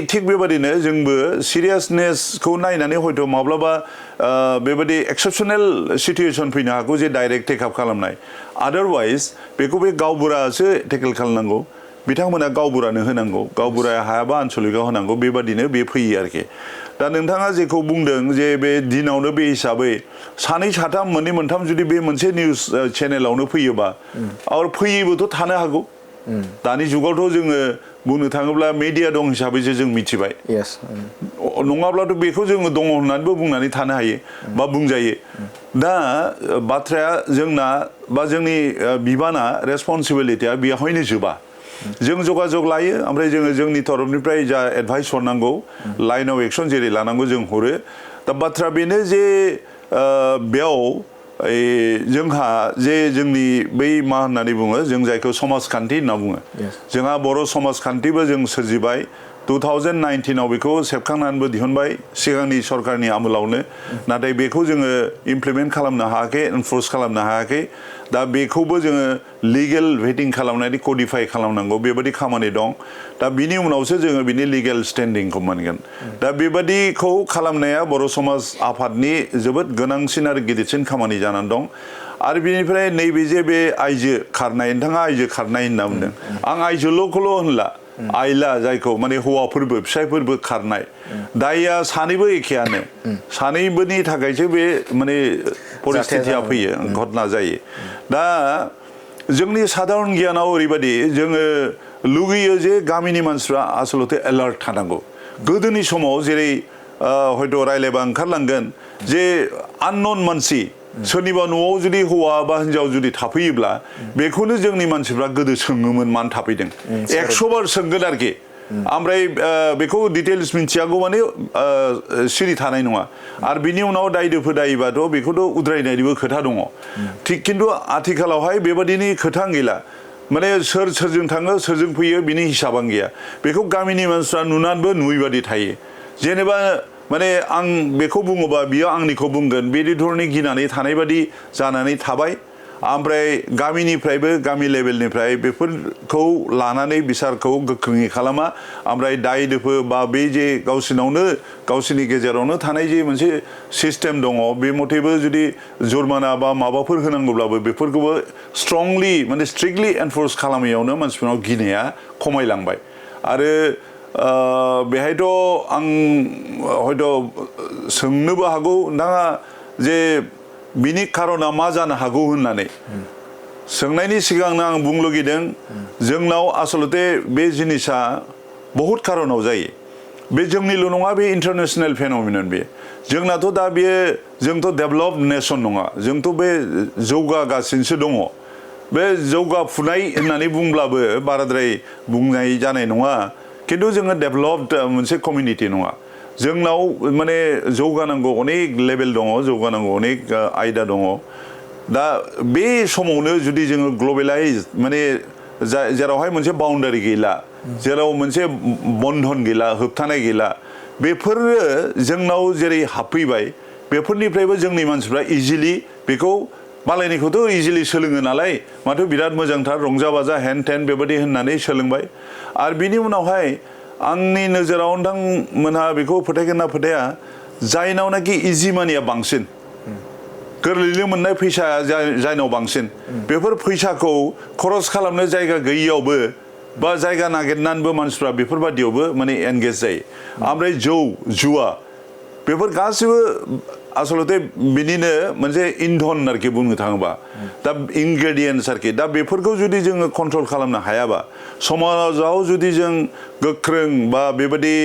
थिग बेबादिनो जोंबो सिरियासनेसखौ नायनानै हयथ' माब्लाबा बेबायदि एक्सेपसनेल सिटुएसन फैनो हागौ जे डाइरेक्ट टेकआप खालामनाय आदारवाइज बेखौ बे गावबुरासो टेकेल खालामनांगौ बिथांमोना गावबुरानो होनांगौ गावबुराया हायाबा आन्चलिकआव होनांगौ बेबादिनो बे फैयो आरोखि दा नोंथाङा जेखौ बुंदों जे बे दिनावनो बे हिसाबै सानै साथाम मोननै मोनथाम जुदि बे मोनसे निउस चेनेलावनो फैयोबा आरो फैयैबोथ' थानो हागौ दानि जुगावथ' जोङो बुंनो थाङोब्ला मेडिया दं हिसाबैसो जों मिथिबाय नङाब्लाथ' बेखौ जोङो दङ होननानैबो बुंनानै थानो हायो बा बुंजायो दा बाथ्राया जोंना बा जोंनि बिबाना रेसपन्सिबिलिटिया बेवहायनो जोबा जों जगाजग लायो ओमफ्राय जोङो जोंनि तरफनिफ्राय जा एडभाइस हरनांगौ लाइन अफ एक्सन जेरै लानांगौ जों हरो दा बाथ्रा बेनो जे बेयाव जोंहा जे जोंनि बै मा होननानै बुङो जों जायखौ समाजखान्थि होनना बुङो जोंहा बर' समाजखान्थिबो जों सोरजिबाय 2019आव बेखौ सेबखांनानैबो दिहुनबाय सिगांनि सरकारनि आमोलावनो नाथाय बेखौ जोङो इमप्लिमेन्ट खालामनो हायाखै एनफर्स खालामनो हायाखै दा बेखौबो जोङो लिगेल भेटिं खालामनानै कडिफाइ खालामनांगौ बेबायदि खामानि दं दा बिनि उनावसो जोङो बिनि लिगेल स्टेन्डिंखौ मोनगोन दा बेबादिखौ खालामनाया बर' समाज आफादनि जोबोद गोनांसिन आरो गिदिरसिन खामानि जानानै दं आरो बिनिफ्राय नैबे जे बे आइजो खारनाय नोंथाङा आइजो खारनाय होनना बुंदों आं आइजोल'खौल' होनला आइला जायखौ माने हौवाफोरबो फिसायफोरबो खारनाय दाया सानैबो एखेयानो सानैबोनि थाखायसो बे माने परिस्थितिया फैयो घटना जायो दा जोंनि साधारन गियानाव ओरैबायदि जोङो लुगैयो जे गामिनि मानसिफ्रा आसलते एलार्ट थानांगौ गोदोनि समाव जेरै हयथ' रायलायबा ओंखारलांगोन जे आननन मानसि सोरनिबा न'आव जुदि हौवा बा हिनजाव जुदि थाफैयोब्ला बेखौनो जोंनि मानसिफ्रा गोदो सोङोमोन मानो थाफैदों 100 बार सोंगोन आरोखि ओमफ्राय बेखौ डिटेल्स मिथियागौ माने सिरि थानाय नङा आरो बिनि उनाव दाय दोफोर दायोबाथ' बेखौथ' उद्रायनायनिबो खोथा दङ थिग खिन्थु आथिखालावहाय बेबादिनि खोथा गैला माने सोरजों थाङो सोरजों फैयो बिनि हिसाबानो गैया बेखौ गामिनि मानसिफ्रा नुनानैबो नुयैबादि थायो जेनेबा माने आं बेखौ बुङोबा बियो आंनिखौ बुंगोन बेदि धरनि गिनानै थानाय बादि जानानै थाबाय ओमफ्राय गामिनिफ्रायबो गामि लेभेलनिफ्राय बेफोरखौ लानानै बिसारखौ गोख्रोङै खालामा ओमफ्राय दाय दोफो बा बे जे गावसिनि गेजेरावनो थानाय जे मोनसे सिस्टेम दङ बे मथेबो जुदि जुर्माना बा माबाफोर होनांगौब्लाबो बेफोरखौबो स्ट्रंलि माने स्ट्रिक्टलि एनफर्स खालामैयावनो मानसिफोरनाव गिनाया खमायलांबाय आरो बेहायथ' आं हयथ' सोंनोबो हागौ नोंथाङा जे बिनि खारना मा जानो हागौ होननानै सोंनायनि सिगांनो आं बुंनो लुगैदों जोंनाव आसलते बे जिनिसा बहुत खारनाव जायो बे जोंनिल' नङा बे इन्टारनेशनेल फेनोमेनन बे जोंनाथ' दा बेयो जोंथ' डेभलप्ड नेशन नङा जोंथ' बे जौगागासिनोसो दङ बे जौगाफुनाय होननानै बुंब्लाबो बाराद्राय बुंनाय जानाय नङा खिन्थु जोङो डेभलप्ड मोनसे कमिउनिटि नङा जोंनाव माने जौगानांगौ अनेक लेभेल दङ जौगानांगौ अनेक आयदा दङ दा बे समावनो जुदि जोङो ग्लबेलाइज माने जेरावहाय मोनसे बाउन्डारि गैला जेराव मोनसे बन्धन गैला होबथानाय गैला बेफोरो जोंनाव जेरै हाबफैबाय बेफोरनिफ्रायबो जोंनि मानसिफ्रा इजिलि बेखौ मालायनिखौथ' इजिलि सोलोङो नालाय माथो बिराद मोजांथार रंजा बाजा हेन टेन बेबायदि होननानै सोलोंबाय आरो बिनि उनावहाय आंनि नोजोराव नोंथांमोनहा बेखौ फोथायगोन ना फोथाया जायनावनाखि इजि मानिया बांसिन गोरलैनो मोननाय फैसा जायनाव बांसिन बेफोर फैसाखौ खरस खालामनो जायगा गैयियावबो बा जायगा नागिरनानैबो मानसिफ्रा बेफोरबादियावबो माने एंगेज जायो ओमफ्राय जुवा बेफोर गासिबो आसलते बिनिनो मोनसे इन्धन आरोखि बुंनो थाङोबा दा इंग्रेडियेन्ट्स आरोखि दा बेफोरखौ जुदि जोङो कन्ट्रल खालामनो हायाबा समाजाव जुदि जों गोख्रों बा बेबायदि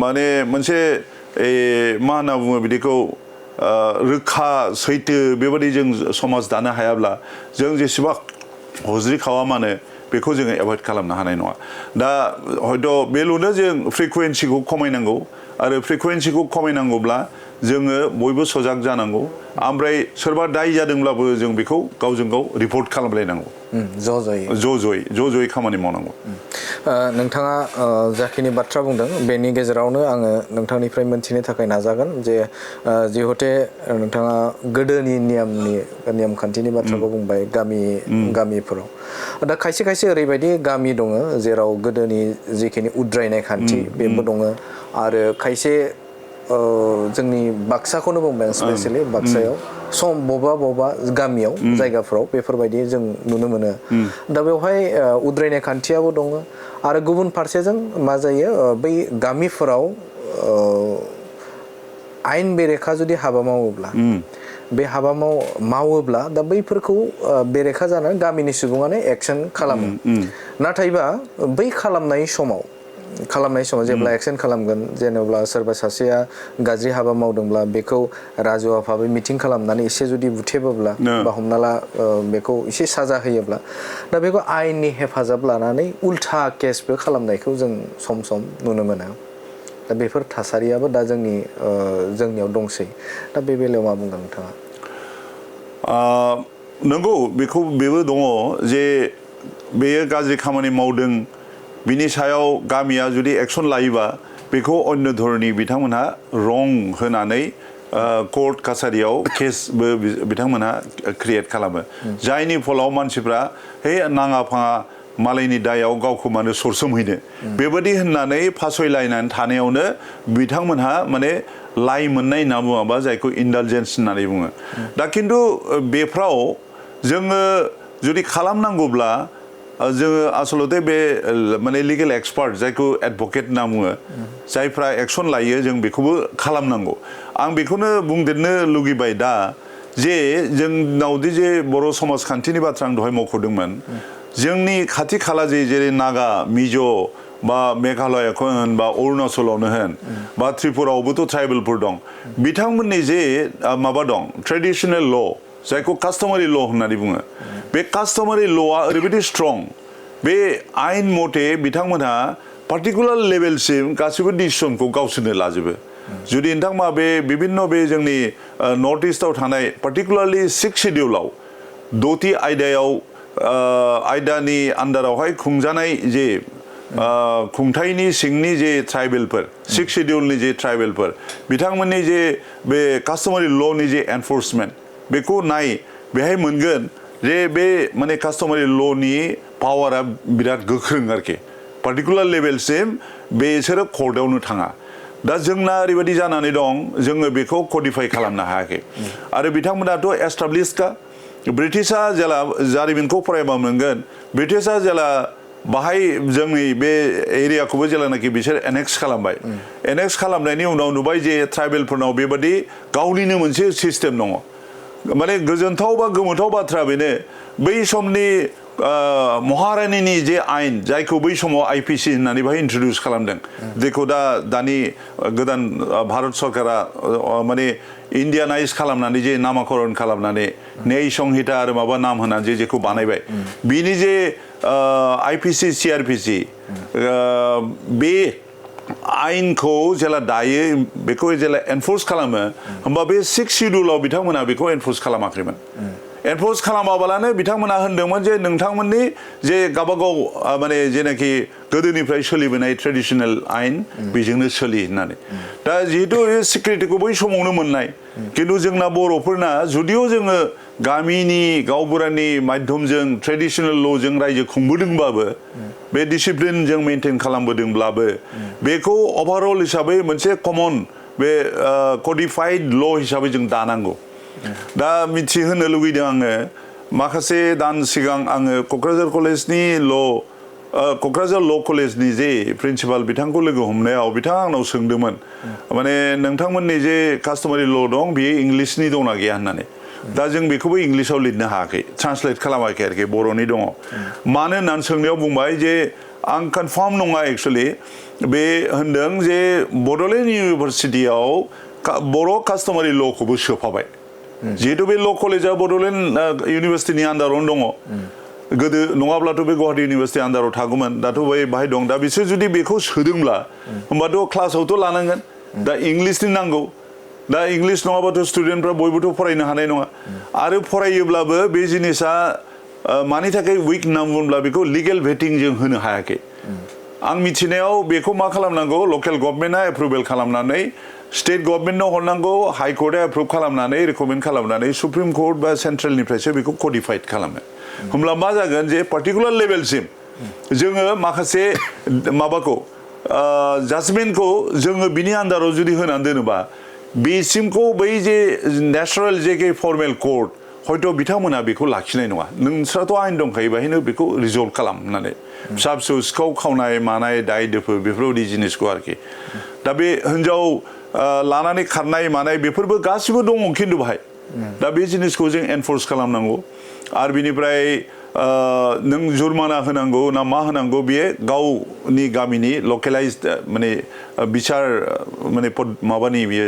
माने मोनसे मा होनना बुङो बिदिखौ रोखा सैथो बेबायदि जों समाज दानो हायाब्ला जों जेसेबां हज्रि खावा मानो बेखौ जोङो एभयड खालामनो हानाय नङा दा हयथ' बेल'नो जों फ्रिकुवेन्सिखौ खमायनांगौ आरो फ्रिकुवेन्सिखौ खमायनांगौब्ला जोङो बयबो सजाग जानांगौ ओमफ्राय सोरबा दाय जादोंब्लाबो जों बेखौ गावजों गाव रिपर्ट खालामलायनांगौ ज' ज'यै खामानि मावनांगौ नोंथाङा जाखिनि बाथ्रा बुंदों बेनि गेजेरावनो आङो नोंथांनिफ्राय मोनथिनो थाखाय नाजागोन जे जिहते नोंथाङा गोदोनि नेम खान्थिनि बाथ्राखौ बुंबाय गामिफोराव दा खायसे ओरैबायदि गामि दङ जेराव गोदोनि जिखिनि उद्रायनाय खान्थि बेबो दङ आरो खायसे जोंनि बाक्साखौनो बुंबाय स्पेसियेलि बाक्सायाव बबेबा गामियाव जायगाफोराव बेफोरबायदि जों नुनो मोनो दा बेवहाय उद्रायनाय खान्थियाबो दङ आरो गुबुन फारसेजों मा जायो बै गामिफोराव आयेन बेरेखा जुदि हाबा मावोब्ला बे हाबा मावोब्ला दा बैफोरखौ बेरेखा जानानै गामिनि सुबुङानो एक्सन खालामो नाथायबा बै खालामनाय समाव जेब्ला एक्सन खालामगोन जेनेबा सोरबा सासेया गाज्रि हाबा मावदोंब्ला बेखौ राजुवा भाबै मिटिं खालामनानै एसे जुदि बुथेबोब्ला बा हमना ला बेखौ एसे साजा होयोब्ला दा बेखौ आयेननि हेफाजाब लानानै उल्था केसबो खालामनायखौ जों सम नुनो मोनो दा बेफोर थासारियाबो दा जोंनियाव दंसै दा बे बेलायाव मा बुंगोन नोंथाङा नंगौ बेबो दङ जे बेयो गाज्रि खामानि मावदों बिनि सायाव गामिया जुदि एक्सन लायोबा बेखौ अन्य धरनि बिथांमोनहा रं होनानै कोर्ट कासारियाव केसबो बिथांमोनहा क्रिएट खालामो जायनि फलाव मानसिफ्रा हे नाङा फाङा मालायनि दायाव गावखौ मानो सरसोमहैनो बेबायदि होननानै फासयलायनानै थानायावनो बिथांमोनहा माने लाइ मोननाय होनना बुङाबा जायखौ इन्डालजेन्स होननानै बुङो दा खिन्थु बेफ्राव जोङो जुदि खालामनांगौब्ला जोङो आसलते बे माने लिगेल एक्सपार्ट जायखौ एडभकेट होनना बुङो जायफ्रा एक्सन लायो जों बेखौबो खालामनांगौ आं बेखौनो बुंदेरनो लुगैबाय दा जे जोंनावदि जे बर' समाजखान्थिनि बाथ्रा आं दहाय मख'दोंमोन जोंनि खाथि खाला जेरै नागा मिज' बा मेघालयखौ होन बा अरुणाचलावनो होन बा त्रिपुरायावबोथ' ट्राइबेलफोर दं बिथांमोननि जे माबा दं ट्रेडिसनेल ल' जायखौ कास्टमारि ल' होननानै बुङो बे कास्टमारि ल'आ ओरैबायदि स्ट्रं बे आयेन मथे बिथांमोनहा पार्टिकुलार लेभेलसिम गासिबो डिसिसनखौ गावसोरनो लाजोबो जुदि नोंथांमा बे बिभिन्न बे जोंनि नर्थ इस्टआव थानाय पार्टिकुलारलि 6 शेड्युलाव 10थि आयदायाव आयदानि आन्दारावहाय खुंजानाय जे खुंथायनि सिंनि जे ट्राइबेलफोर 6 शेड्यूलनि जे ट्राइबेलफोर बिथांमोननि जे बे कास्टमारि ल'नि जे एनफोर्समेन्ट बेखौ नाय बेहाय मोनगोन जे बे माने कास्टमारि ल'नि पावारा बिराद गोख्रों आरोखि पार्टिकुलार लेभेलसिम बेसोरो कर्टआवनो थाङा दा जोंना ओरैबायदि जानानै दं जोङो बेखौ कडिफाइ खालामनो हायाखै आरो बिथांमोनाथ' एस्टाब्लिशखा ब्रिटिशआ जेला जारिमिनखौ फरायबा मोनगोन ब्रिटिशआ जेला बाहाय जोंनि बे एरियाखौबो जेलानाखि बिसोर एनेक्स खालामबाय एनेक्स खालामनायनि उनाव नुबाय जे ट्राइबेलफोरनाव बेबादि गावनिनो मोनसे सिस्टेम दङ माने गोजोनथाव बा गोमोथाव बाथ्रा बेनो बै समनि महारानीनि जे आयेन जायखौ बै समाव आईपीसी होननानै बाहाय इन्ट्रडिउस खालामदों जेखौ दानि गोदान भारत सरकारा माने इन्डियानाइज खालामनानै जे नामाकरण खालामनानै न्याय संहिता आरो माबा नाम होनानै जेखौ बानायबाय बिनि जे आईपीसी सीआरपीसी बे आयेनखौ जेला दायो बेखौ जेला एनफोर्स खालामो होमबा बे 6 शेड्यूलाव बिथांमोना बेखौ एनफोर्स खालामाखैमोन एनफोर्स खालामाबालानो बिथांमोना होनदोंमोन जे नोंथांमोननि जे गावबागाव माने जेनाखि गोदोनिफ्राय सोलिबोनाय ट्रेडिशनेल आयेन बेजोंनो सोलियो होननानै दा जिहेतु सिक्युरिटिखौ बै समावनो मोननाय खिन्थु जोंना बर'फोरना जुदिअ जोङो गामिनि गावबुरानि माध्यमजों ट्रेडिशनेल ल'जों रायजो खुंबोदोंबाबो बे डिसिप्लिनजों मेनटेन खालामबोदोंब्लाबो बेखौ ओभारअल हिसाबै मोनसे कमन बे कडिफाइड ल' हिसाबै जों दानांगौ दा मिथिहोनो लुगैदों आङो माखासे दान सिगां आङो क'क्राझार कलेजनि क'क्राझार ल' कलेजनि जे प्रिन्सिपाल बिथांखौ लोगो हमनायाव बिथाङा आंनाव सोंदोंमोन माने नोंथांमोननि जे कास्टमारि ल' दं बेयो इंलिसनि दंना गैया होननानै दा जों बेखौबो इंलिसाव लिरनो हायाखै ट्रान्सलेट खालामाखै आरोखि बर'नि दङ मानो होननानै सोंनायाव बुंबाय जे आं कनफार्म नङा एक्सुवेलि बे होनदों जे बड'लेण्ड इउनिभारसिटियाव बर' कास्टमारि ल'खौबो सोफाबाय जिहेतु बे ल' कलेजा बड'लेण्ड इउनिभारसिटिनि आन्दारावनो दङ गोदो नङाब्लाथ' बे गुवाहाटी इउनिभारसिटि आन्दाराव थागौमोन दाथ' बाहाय दं दा बिसोर जुदि बेखौ सोदोंब्ला होमबाथ' क्लासावथ' लानांगोन दा इंलिसनि नांगौ दा इंलिस नङाबाथ' स्टुडेन्टफ्रा बयबोथ' फरायनो हानाय नङा आरो फरायोब्लाबो बे जिनिसा मानि थाखाय उइक होनना बुङोब्ला बेखौ लिगेल भेटिं जों होनो हायाखै आं मिथिनायाव बेखौ मा खालामनांगौ लकेल गभर्नमेन्टआ एप्रुभेल खालामनानै स्टेट गभर्नमेन्टनो हरनांगौ हाइ कर्टआ एप्रुभ खालामनानै रिकमेन्ड खालामनानै सुप्रिम कोर्ट बा सेन्ट्रेलनिफ्रायसो बेखौ कडिफाइड खालामो होमब्ला मा जागोन जे पार्टिकुलार लेभेलसिम जोङो माखासे माबाखौ जाजमेन्टखौ जोङो बिनि आन्दाराव जुदि होनानै दोनोबा बेसिमखौ बै जे नेचारेल जे फर्मेल कोर्ट हयथ' बिथांमोना बेखौ लाखिनाय नङा नोंस्राथ' आयेन दंखायो बेहायनो बेखौ रिजल्भ खालाम होननानै फिसा फिसौ सिखाव खावनाय मानाय दाय दोफोर बेफोरबायदि जिनिसखौ आरोखि दा बे हिन्जाव लानानै खारनाय मानाय बेफोरबो गासिबो दङ खिन्थु बाहाय दा बे जिनिसखौ जों एनफोर्स खालामनांगौ आरो बिनिफ्राय नों जुर्माना होनांगौ ना मा होनांगौ बेयो गावनि गामिनि लकेलाइज्ड माने बिसार माने माबानि बियो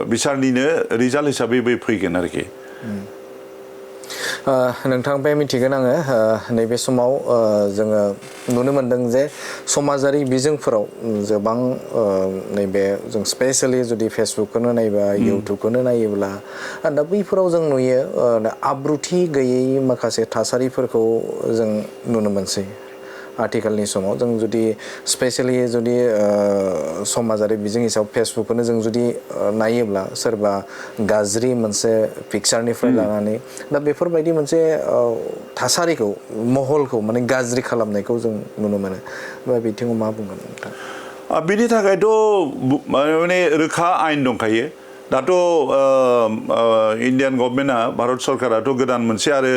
बिसारनिनो रिजाल्ट हिसाबै बे फैगोन आरोखि नोंथां बे मिथिगोन आङो नैबे समाव जोङो नुनो मोनदों जे समाजारि बिजोंफोराव गोबां नैबे जों स्पेसियेलि जुदि फेसबुकखौनो नायोबा इउटुबखौनो नायोब्ला दा बैफोराव जों नुयो आब्रुथि गैयै माखासे थासारिफोरखौ जों नुनो मोनसै आथिखालनि समाव जों जुदि स्पेसियेलि जुदि समाजारि बिजों हिसाबै फेसबुकखौनो जों जुदि नायोब्ला सोरबा गाज्रि मोनसे पिक्सारनिफ्राय लानानै दा बेफोरबायदि मोनसे थासारिखौ महलखौ माने गाज्रि खालामनायखौ जों नुनो मोनो बा बिथिङाव मा बुंगोन नोंथां बिनि थाखायथ' माने रोखा आयेन दंखायो दाथ' इन्डियान गभर्नमेन्टआ भारत सरकाराथ' गोदान मोनसे आरो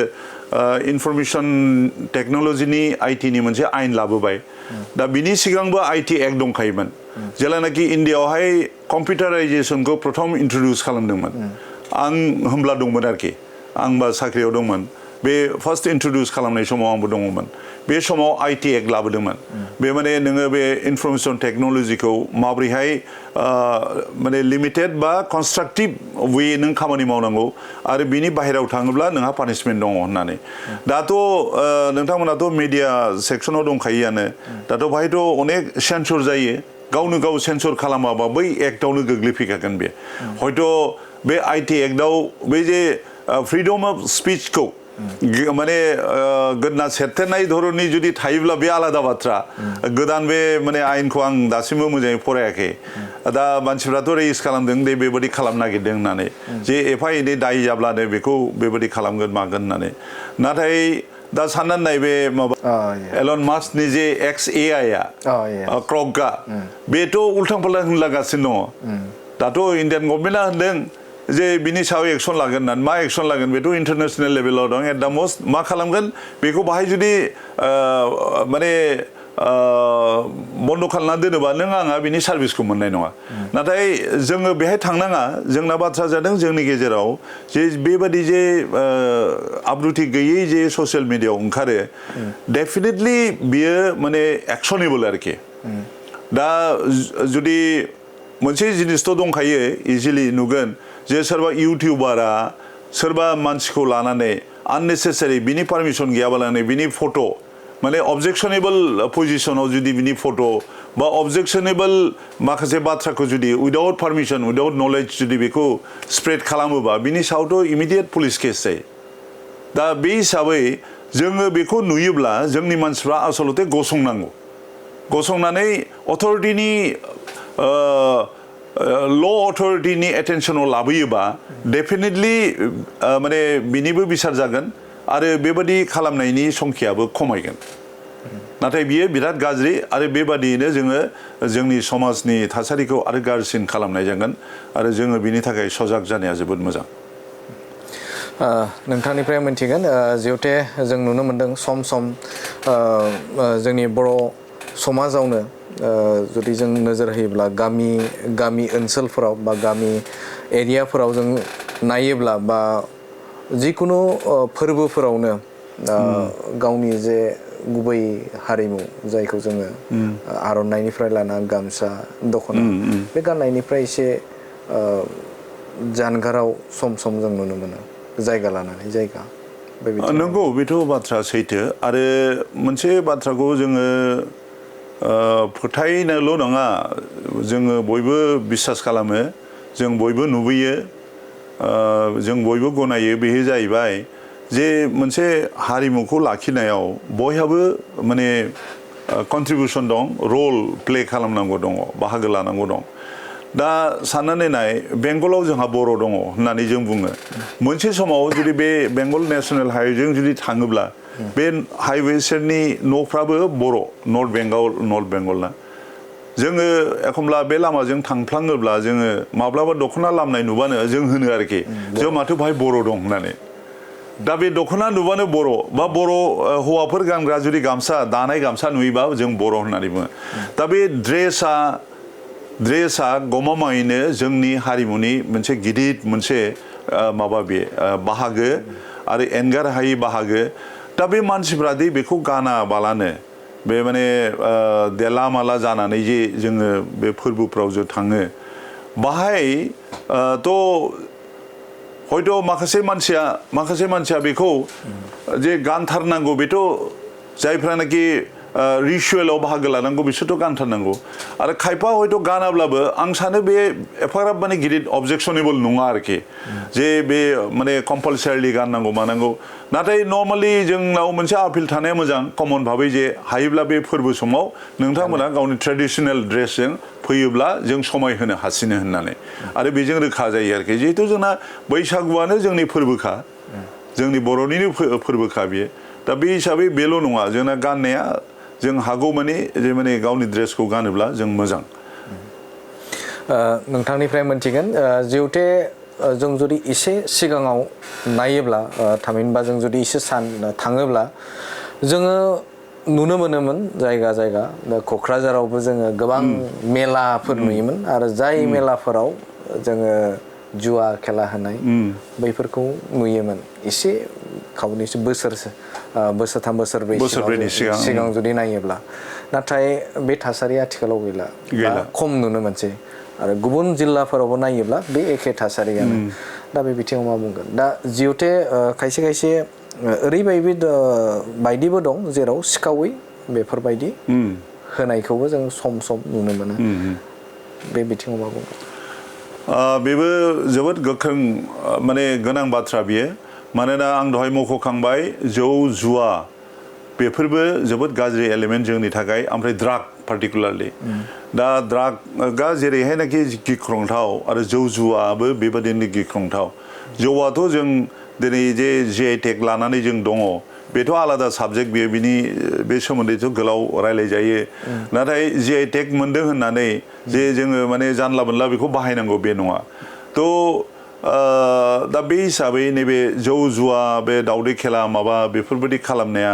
इनफरमेशन टेक्न'लजिनि आईटीनि मोनसे आयेन लाबोबाय दा बिनि सिगांबो आईटी एक्ट दंखायोमोन जेलानाखि इन्डियाआवहाय कम्पिउटाराइजेसनखौ प्रथम इन्ट्रडिउस खालामदोंमोन आं होमब्ला दंमोन आरोखि आंबा साख्रियाव दंमोन बे फार्स्ट इन्ट्रडिउस खालामनाय समाव आंबो दङमोन बे समाव आईटी एक्ट लाबोदोंमोन बे माने नोङो बे इनफरमेशन टेक्न'लजिखौ माबोरैहाय माने लिमिटेड बा कनस्ट्राक्टिभ वे नों खामानि मावनांगौ आरो बिनि बाहेरायाव थाङोब्ला नोंहा पानिशमेन्ट दङ होननानै दाथ' नोंथांमोनाथ' मिडिया सेक्सनाव दंखायोआनो दाथ' बाहायथ' अनेक सेन्सर जायो गावनो गाव सेन्सर खालामाबा बै एक्टआवनो गोग्लैफैखागोन बे हयथ' बे आईटी एक्टआव बे जे फ्रिडम अफ स्पिचखौ माने गोदना सेरथेनाय धरननि जुदि थायोब्ला बे आलादा बाथ्रा गोदान बे माने आयेनखौ आं दासिमबो मोजाङै फरायाखै दा मानसिफ्राथ' रेजिस्ट खालामदों दे बेबायदि खालामनो नागिरदों होननानै जे एफा एनै दाय जाब्लानो बेखौ बेबायदि खालामगोन मागोन होननानै नाथाय दा साननानै नाय बे माबा एलन मास्कनि जे एक्स एआइ आ क्रकआ बेथ' उल्थां फाल्थां होनलागासिनो दङ दाथ' इण्डियान गभर्नमेन्टआ होनदों जे बिनि सायाव एक्सन लागोन होननानै मा एक्सन लागोन बेथ' इन्टारनेसनेल लेभेलाव दं एट दा मस्ट मा खालामगोन बेखौ बाहाय जुदि माने बन्द' खालामना दोनोबा नों आंहा बिनि सार्भिसखौ मोननाय नङा नाथाय जोङो बेहाय थांनाङा जोंना बाथ्रा जादों जोंनि गेजेराव जे बेबादि जे आब्रुथि गैयै जे ससियेल मिडियायाव ओंखारो डेफिनेटलि बियो माने एक्सनेबल आरोखि दा जुदि मोनसे जिनिसथ' दंखायो इजिलि नुगोन जे सोरबा इउटिउबारा सोरबा मानसिखौ लानानै आननेसेसारि बिनि पारमिसन गैयाबालानो बिनि फट' माने अबजेक्शनेबल पजिशनाव जुदि बिनि फट' बा अबजेक्शनेबल माखासे बाथ्राखौ जुदि उइदाउट पारमिसन उइदाउट नलेज जुदि बेखौ स्प्रेड खालामोबा बिनि सायावथ' इमिडियेट पुलिस केस जायो दा बे हिसाबै जोङो बेखौ नुयोब्ला जोंनि मानसिफ्रा आसलते गसंनांगौ गसंनानै अथरिटिनि ल' अथरिटिनि एटेनसनाव लाबोयोबा डेफिनेटलि माने बिनिबो बिसार जागोन आरो बेबादि खालामनायनि संख्याबो खमायगोन नाथाय बियो बिराद गाज्रि आरो बेबादियैनो जोङो जोंनि समाजनि थासारिखौ आरो गाज्रिसिन खालामनाय जागोन आरो जोङो बिनि थाखाय सजाग जानाया जोबोद मोजां नोंथांनिफ्राय मिन्थिगोन जिहेतु जों नुनो मोनदों सम सम जोंनि बर' समाजावनो जुदि जों नोजोर होयोब्ला गामि ओनसोलफोराव बा गामि एरियाफोराव जों नायोब्ला बा जिकुनु फोरबोफोरावनो गावनि जे गुबै हारिमु जायखौ जोङो आर'नाइनिफ्राय लाना गामसा दख'ना बे गाननायनिफ्राय एसे जानगाराव सम सम जों नुनो मोनो जायगा लानानै जायगा नंगौ बेथ' बाथ्रा सैथो आरो मोनसे बाथ्राखौ जोङो फोथायनोल' नङा जोङो बयबो बिसास खालामो जों बयबो नुबोयो जों बयबो गनायो बेयो जाहैबाय जे मोनसे हारिमुखौ लाखिनायाव बयहाबो माने कन्ट्रिबिउसन दं रल प्ले खालामनांगौ दङ बाहागो लानांगौ दं दा साननानै नाय बेंगलाव जोंहा बर' दङ होननानै जों बुङो मोनसे समाव जुदि बे बेंगल नेशनेल हाइवेजों जुदि थाङोब्ला बे हाइवे सेरनि न'फ्राबो बर' नर्थ बेंगलना जोङो एखमब्ला बे लामाजों थांफ्लाङोब्ला जोङो माब्लाबा दख'ना लामनाय नुबानो जों होनो आरोखि जों माथो बाहाय बर' दं होननानै दा बे दख'ना नुबानो बर' बा बर' हौवाफोर गानग्रा जुदि गामसा दानाय गामसा नुयोबा जों बर' होननानै बुङो दा बे ड्रेसा गमामायैनो जोंनि हारिमुनि मोनसे गिदिर मोनसे माबा बे बाहागो आरो एंगार हायै बाहागो दा बे मानसिफ्रा दि बेखौ गानाबालानो बे माने देला माला जानानै जे जोङो बे फोरबोफ्राव जों थाङो बाहाय थ' हयथ' माखासे मानसिया बेखौ जे गानथारनांगौ बेथ' जायफ्रानाखि रिचुवेलाव बाहागो लानांगौ बिसोरथ' गानथारनांगौ आरो खायफा हयथ' गानाब्लाबो आं सानो बे एफाग्राब माने गिदिर अबजेक्शनेबल नङा आरोखि जे बे माने कम्पालसारिलि गाननांगौ मानांगौ नाथाय नर्मालि जोंनाव मोनसे आपिल थानाया मोजां कमन भाबै जे हायोब्ला बे फोरबो समाव नोंथांमोना गावनि ट्रेडिसनेल ड्रेसजों फैयोब्ला जों समायहोनो हासिनो होननानै आरो बेजों रोखा जायो आरोखि जिहेथु जोंना बैसागुआनो जोंनि फोरबोखा जोंनि बर'निनो फोरबोखा बियो दा बे हिसाबै बेल' नङा जोंना गाननाया जों हागौ माने जे माने गावनि ड्रेसखौ गानोब्ला जों मोजां नोंथांनिफ्राय मोनथिगोन जिहेतु जों जुदि एसे सिगाङाव नायोब्ला थामहिनबा जों जुदि एसे थाङोब्ला जोङो नुनो मोनोमोन जायगा दा क'क्राझारावबो जोङो गोबां मेलाफोर नुयोमोन आरो जाय मेलाफोराव जोङो जुवा खेला होनाय बैफोरखौ नुयोमोन एसे खावनैसो बोसोरथाम बोसोरब्रै सिगां जुदि नायोब्ला नाथाय बे थासारिया आथिखालाव गैला खम नुनो मोनसै आरो गुबुन जिल्लाफोरावबो नायोब्ला बे एखे थासारियानो दा बे बिथिङाव मा बुंगोन दा जिहेतु खायसे ओरैबायदिबो दं जेराव सिखावै बेफोरबायदि होनायखौबो जों सम नुनो मोनो बे बिथिङाव मा बुंगोन बेबो जोबोद गोख्रों माने गोनां बाथ्रा बियो मानोना आं दहाय मख'खांबाय जौ जुवा बेफोरबो जोबोद गाज्रि एलिमेन्ट जोंनि थाखाय ओमफ्राय ड्राग पार्टिकुलारलि दा ड्रागआ जेरैहायनाखि गिख्रंथाव आरो जौ जुवाबो बेबादिनो गिख्रंथाव जौआथ' जों दिनै जे GI लानानै जों दङ बेथ' आलादा साबजेक्ट बेयो बिनि बे सोमोन्दैथ' गोलाव रायलायजायो नाथाय GI मोनदों होननानै जे जोङो माने जानला मोनला बेखौ बाहायनांगौ बे नङा थ' दा बे हिसाबै नैबे जौ जुवा बे दावदै खेला माबा बेफोरबायदि खालामनाया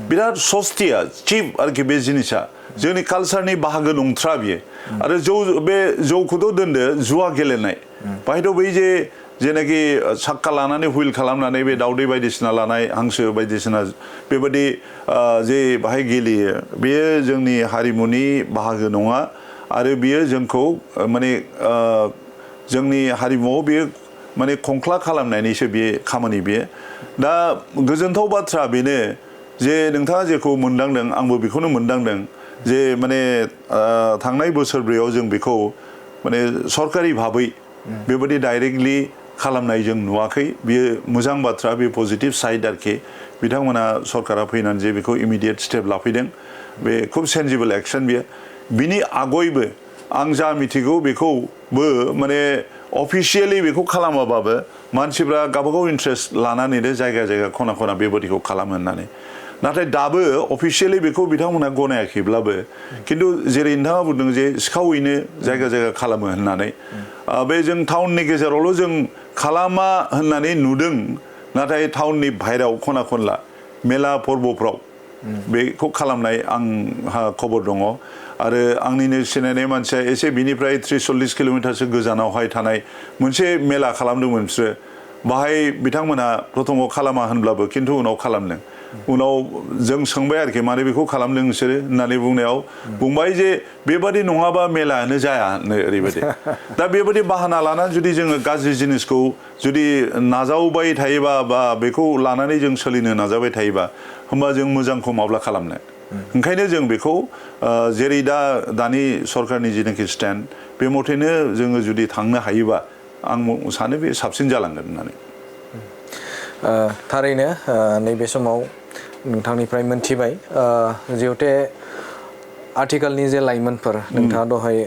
बिराद सस्तिया चिप आरोखि बे जिनिसा जोंनि कालसारनि बाहागो नंथ्रा बियो आरो बे जौखौथ' दोनदो जुवा गेलेनाय बाहायथ' बै जेनाखि साक्का लानानै हुइल खालामनानै बे दावदै बायदिसिना लानाय हांसो बायदिसिना बेबायदि जे बाहाय गेलेयो बेयो जोंनि हारिमुनि बाहागो नङा आरो बियो जोंखौ माने जोंनि हारिमुआव बेयो माने खंख्ला खालामनायनिसो बे खामानि बेयो दा गोजोनथाव बाथ्रा बेनो जे नोंथाङा जेखौ मोनदांदों आंबो बेखौनो मोनदांदों जे माने थांनाय बोसोरब्रैयाव जों बेखौ माने सरकारि भाबै बेबायदि डाइरेक्टलि खालामनाय जों नुवाखै बियो मोजां बाथ्रा बे पजिटिभ साइड आरोखि बिथांमोना सरकारा फैनानै जे बेखौ इमिडियेट स्टेप लाफैदों बे खुब सेन्सिबल एक्सन बियो बिनि आगयबो आं जा मिथिगौ बेखौबो माने अफिसियेलि बेखौ खालामाबाबो मानसिफ्रा गावबागाव इन्ट्रेस्ट लानानैनो जायगा जायगा खना खना बेबादिखौ खालामो होननानै नाथाय दाबो अफिसियेलि बेखौ बिथांमोना गनायाखैब्लाबो खिन्थु जेरै नोंथाङा बुंदों जे सिखावैनो जायगा जायगा खालामो होननानै बे जों टाउननि गेजेरावल' जों खालामा होननानै नुदों नाथाय टाउननि बाहेराव खना खनला मेला फोरबोफ्राव बेखौ खालामनाय आंहा खबर दङ आरो आंनिनो सिनायनाय मानसिया एसे बिनिफ्राय 30-40 किल'मिटारसो गोजानावहाय थानाय मोनसे मेला खालामदोंमोन बिसोरो बाहाय बिथांमोनहा प्रथमाव खालामा होनब्लाबो खिन्थु उनाव खालामदों उनाव जों सोंबाय आरोखि माने बेखौ खालामदों नोंसोरो होननानै बुंनायाव बुंबाय जे बेबादि नङाबा मेलायानो जाया ओरैबायदि दा बेबादि बाहाना लानानै जुदि जोङो गाज्रि जिनिसखौ जुदि नाजावबाय थायोबा बा बेखौ लानानै जों सोलिनो नाजाबाय थायोबा होमबा जों मोजांखौ माब्ला खालामनो ओंखायनो जों बेखौ जेरै दानि सरकारनि जिनाखि स्टेन्ड बे मथेनो जोङो जुदि थांनो हायोबा आं सानो बे साबसिन जालांगोन होननानै थारैनो नैबे समाव नोंथांनिफ्राय मोनथिबाय जिहेतु आथिखालनि जे लाइमोनफोर नोंथाङा दहाय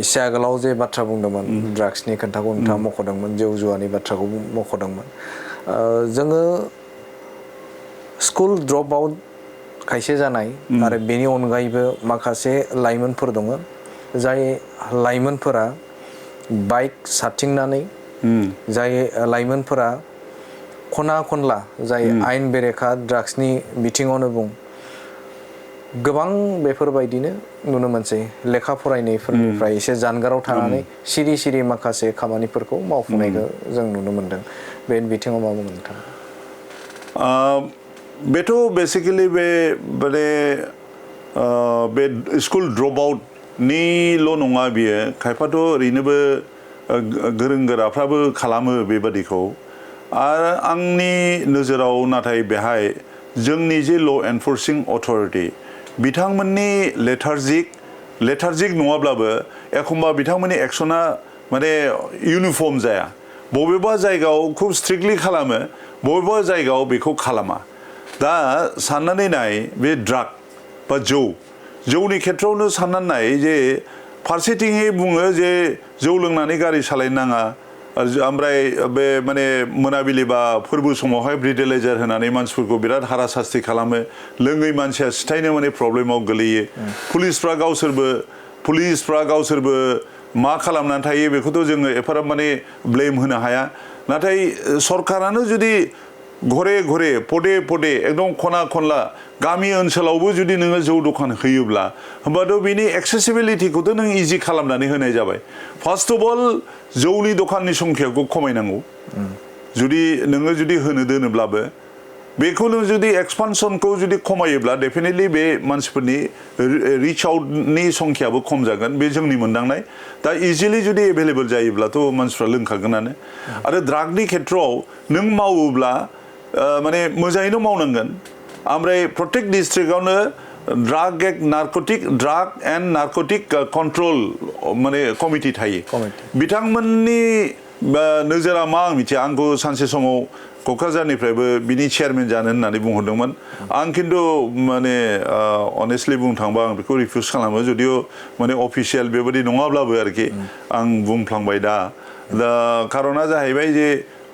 एसे आगोलाव जे बाथ्रा बुंदोंमोन ड्राग्सनि खोथाखौ नोंथाङा मख'दोंमोन जौ जुवानि बाथ्राखौ मख'दोंमोन जोङो स्कुल ड्रप आउट खायसे जानाय आरो बेनि अनगायैबो माखासे लाइमोनफोर दङ जाय लाइमोनफोरा बाइक साथिंनानै जाय लाइमोनफोरा खना खनला जाय आयेन बेरेखा ड्राग्सनि बिथिङावनो बुं गोबां बेफोरबायदिनो नुनो मोनसै लेखा फरायनायफोरनिफ्राय एसे जानगाराव थानानै सिरि सिरि माखासे खामानिफोरखौ मावफुंनायखौ जों नुनो मोनदों बे बिथिङाव मा बुंनो नोंथां बेथ' बेसिकेलि बे स्कुल ड्रप आउटनिल' नङा बियो खायफाथ' ओरैनोबो गोरों गोराफ्राबो खालामो बेबादिखौ आरो आंनि नोजोराव नाथाय बेहाय जोंनि जे ल' एनफर्सिं अथ'रिटि बिथांमोननि लेथार्जिक नङाब्लाबो एखमबा बिथांमोननि एक्सना माने इउनिफर्म जाया बबेबा जायगायाव खुब स्ट्रिक्टलि खालामो बबेबा जायगायाव बेखौ खालामा दा साननानै नाय बे ड्राग बा जौनि खेथ्रआवनो साननानै नाय जे फारसेथिङै बुङो जे जौ लोंनानै गारि सालायनो नाङा ओमफ्राय बे माने मोनाबिलि बा फोरबो समावहाय ब्रिटेलाइजार होनानै मानसिफोरखौ बिराद हारासास्ति खालामो लोङै मानसिया सिथायनो माने प्रब्लेमाव गोलैयो पुलिसफ्रा गावसोरबो मा खालामनानै थायो बेखौथ' जोङो एफाराब माने ब्लेम होनो हाया नाथाय सरकारानो जुदि घरे घरे पदे एकदम खना खनला गामि ओनसोलावबो जुदि नोङो जौ दखान होयोब्ला होमबाथ' बिनि एक्सेसिबिलिटिखौथ' नों इजि खालामनानै होनाय जाबाय फार्स्ट अफ अल जौनि दखाननि संख्याखौ खमायनांगौ जुदि नोङो जुदि होनो दोनोब्लाबो बेखौ नों जुदि एक्सपानसनखौ जुदि खमायोब्ला डेफिनेटलि बे मानसिफोरनि रिच आउटनि संख्याबो खम जागोन बे जोंनि मोनदांनाय दा इजिलि जुदि एभेलेबल जायोब्लाथ' मानसिफ्रा लोंखागोनानो आरो ड्रागनि खेथ्रआव नों मावोब्ला माने मोजाङैनो मावनांगोन ओमफ्राय प्रत्येक डिस्ट्रिक्टआवनो ड्राग एन्ड नारकटिक कन्ट्रल माने कमिटि थायो बिथांमोननि नोजोरा मा आं मिथिया आंखौ सानसे समाव क'क्राझारनिफ्रायबो बिनि चेयारमेन जानो होननानै बुंहरदोंमोन आं खिन्थु माने अनेस्टलि बुंनो थांबा आं बेखौ रिफिउज खालामो जुदिअ माने अफिसियेल बेबायदि नङाब्लाबो आरोखि आं बुंफ्लांबाय दा खारना जाहैबाय जे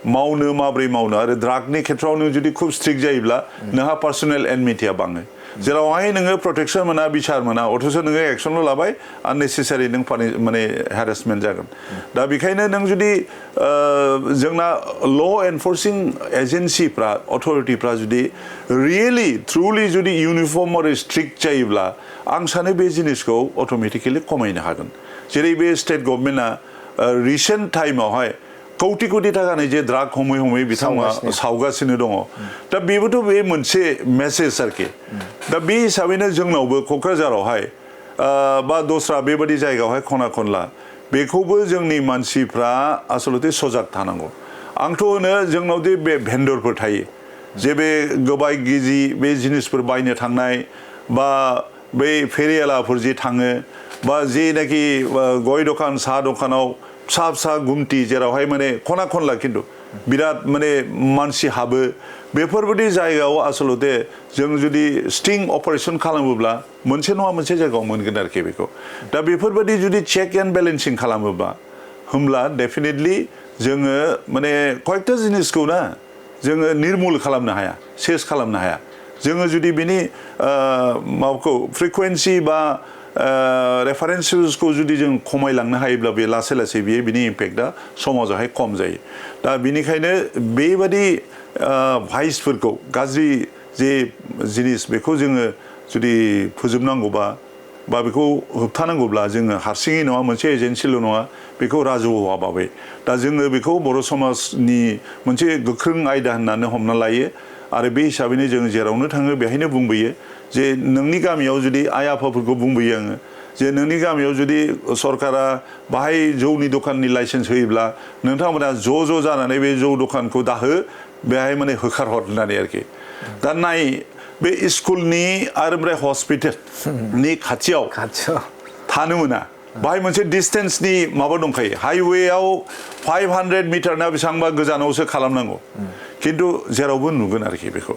मावनो माब्रै मावनो आरो ड्रागनि खेथ्रआव नों जुदि खुब स्ट्रिक्ट जायोब्ला नोंहा पार्सनेल एनमिटिया बाङो जेरावहाय नोङो प्रटेक्सन मोना बिसार मोना अथ'स नोङो एक्सनल' लाबाय आननेसेसारि नों माने हेरेसमेन्ट जागोन दा बेखायनो नों जुदि जोंना ल' एनफर्सिं एजेन्सिफ्रा अथ'रिटिफ्रा जुदि रियेलि ट्रुलि जुदि इउनिफर्म आरो स्ट्रिक्ट जायोब्ला आं सानो बे जिनिसखौ अट'मेटिकेलि खमायनो हागोन जेरै बे स्टेट गभर्नमेन्टआ रिसेन्ट टाइमावहाय कौटि कौटि थाखानि जे ड्राग हमै हमै बिथांमोना सावगासिनो दङ दा बेबोथ' बे मोनसे मेसेज आरोखि दा बे हिसाबैनो जोंनावबो क'क्राझारावहाय बा दस्रा बेबायदि जायगायावहाय खना खनला बेखौबो जोंनि मानसिफ्रा आसलते सजाग थानांगौ आंथ' होनो जोंनाव जे बे भेन्डरफोर थायो जे बे गोबाय गिजि बे जिनिसफोर बायनो थांनाय बा बै फेरियालाफोर जे थाङो बा जेनाखि गय दखान साहा दखानाव फिसा फिसा गुमटि जेरावहाय माने खना खनला खिन्थु बिराद माने मानसि हाबो बेफोरबायदि जायगायाव आसलते जों जुदि स्टिं अपारेशन खालामोब्ला मोनसे नङा मोनसे जायगायाव मोनगोन आरोखि बेखौ दा बेफोरबायदि जुदि चेक एन्ड बेलेन्सिं खालामोबा होमब्ला डेफिनेटलि जोङो माने कयेकटा जिनिसखौ ना जोङो निर्मुल खालामनो हाया सेस खालामनो हाया जोङो जुदि बिनि माबाखौ फ्रिकुवेन्सि बा रेफारेन्सखौ जुदि जों खमायलांनो हायोब्ला बे लासै लासै बियो बिनि इम्पेक्टआ समाजावहाय खम जायो दा बिनिखायनो बेबादि भाइसफोरखौ गाज्रि जे जिनिस बेखौ जोङो जुदि फोजोबनांगौबा बा बेखौ होबथानांगौब्ला जोङो हारसिङै नङा मोनसे एजेन्सिल' नङा बेखौ राजहुवा भाबै दा जोङो बेखौ बर' समाजनि मोनसे गोख्रों आयदा होननानै हमना लायो आरो बे हिसाबैनो जों जेरावनो थाङो बेहायनो बुंबोयो जे नोंनि गामियाव जुदि आइ आफाफोरखौ बुंबोयो आङो जे नोंनि गामियाव जुदि सरकारा बाहाय जौनि दखाननि लाइसेन्स होयोब्ला नोंथांमोना ज' जानानै बे जौ दखानखौ दाहो बेहाय माने होखारहर होननानै आरोखि दा नाय बे स्कुलनि आरो ओमफ्राय हस्पिटालनि खाथियाव थानो मोना बाहाय मोनसे डिस्टेन्सनि माबा दंखायो हाइवेआव 500 मिटार ना बेसेबांबा गोजानावसो खालामनांगौ खिन्थु जेरावबो नुगोन आरोखि बेखौ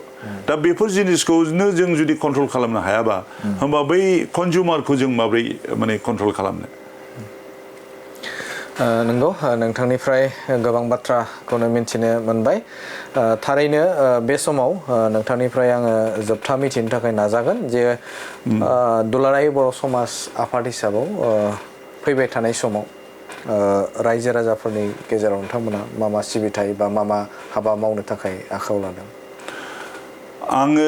दा बेफोर जिनिसखौनो जों जुदि कन्ट्रल खालामनो हायाबा होमबा बै कन्जुमारखौ जों माब्रै माने कन्ट्रल खालामनो नंगौ नोंथांनिफ्राय गोबां बाथ्राखौनो मिन्थिनो मोनबाय थारैनो बे समाव नोंथांनिफ्राय आङो जोबथा मिथिनो थाखाय नाजागोन जे दुलाराय बर' समाज आफाद हिसाबाव फैबाय थानाय समाव रायजो राजाफोरनि गेजेराव नोंथांमोना मा मा सिबिथाय बा मा हाबा मावनो थाखाय आखायाव लादों आङो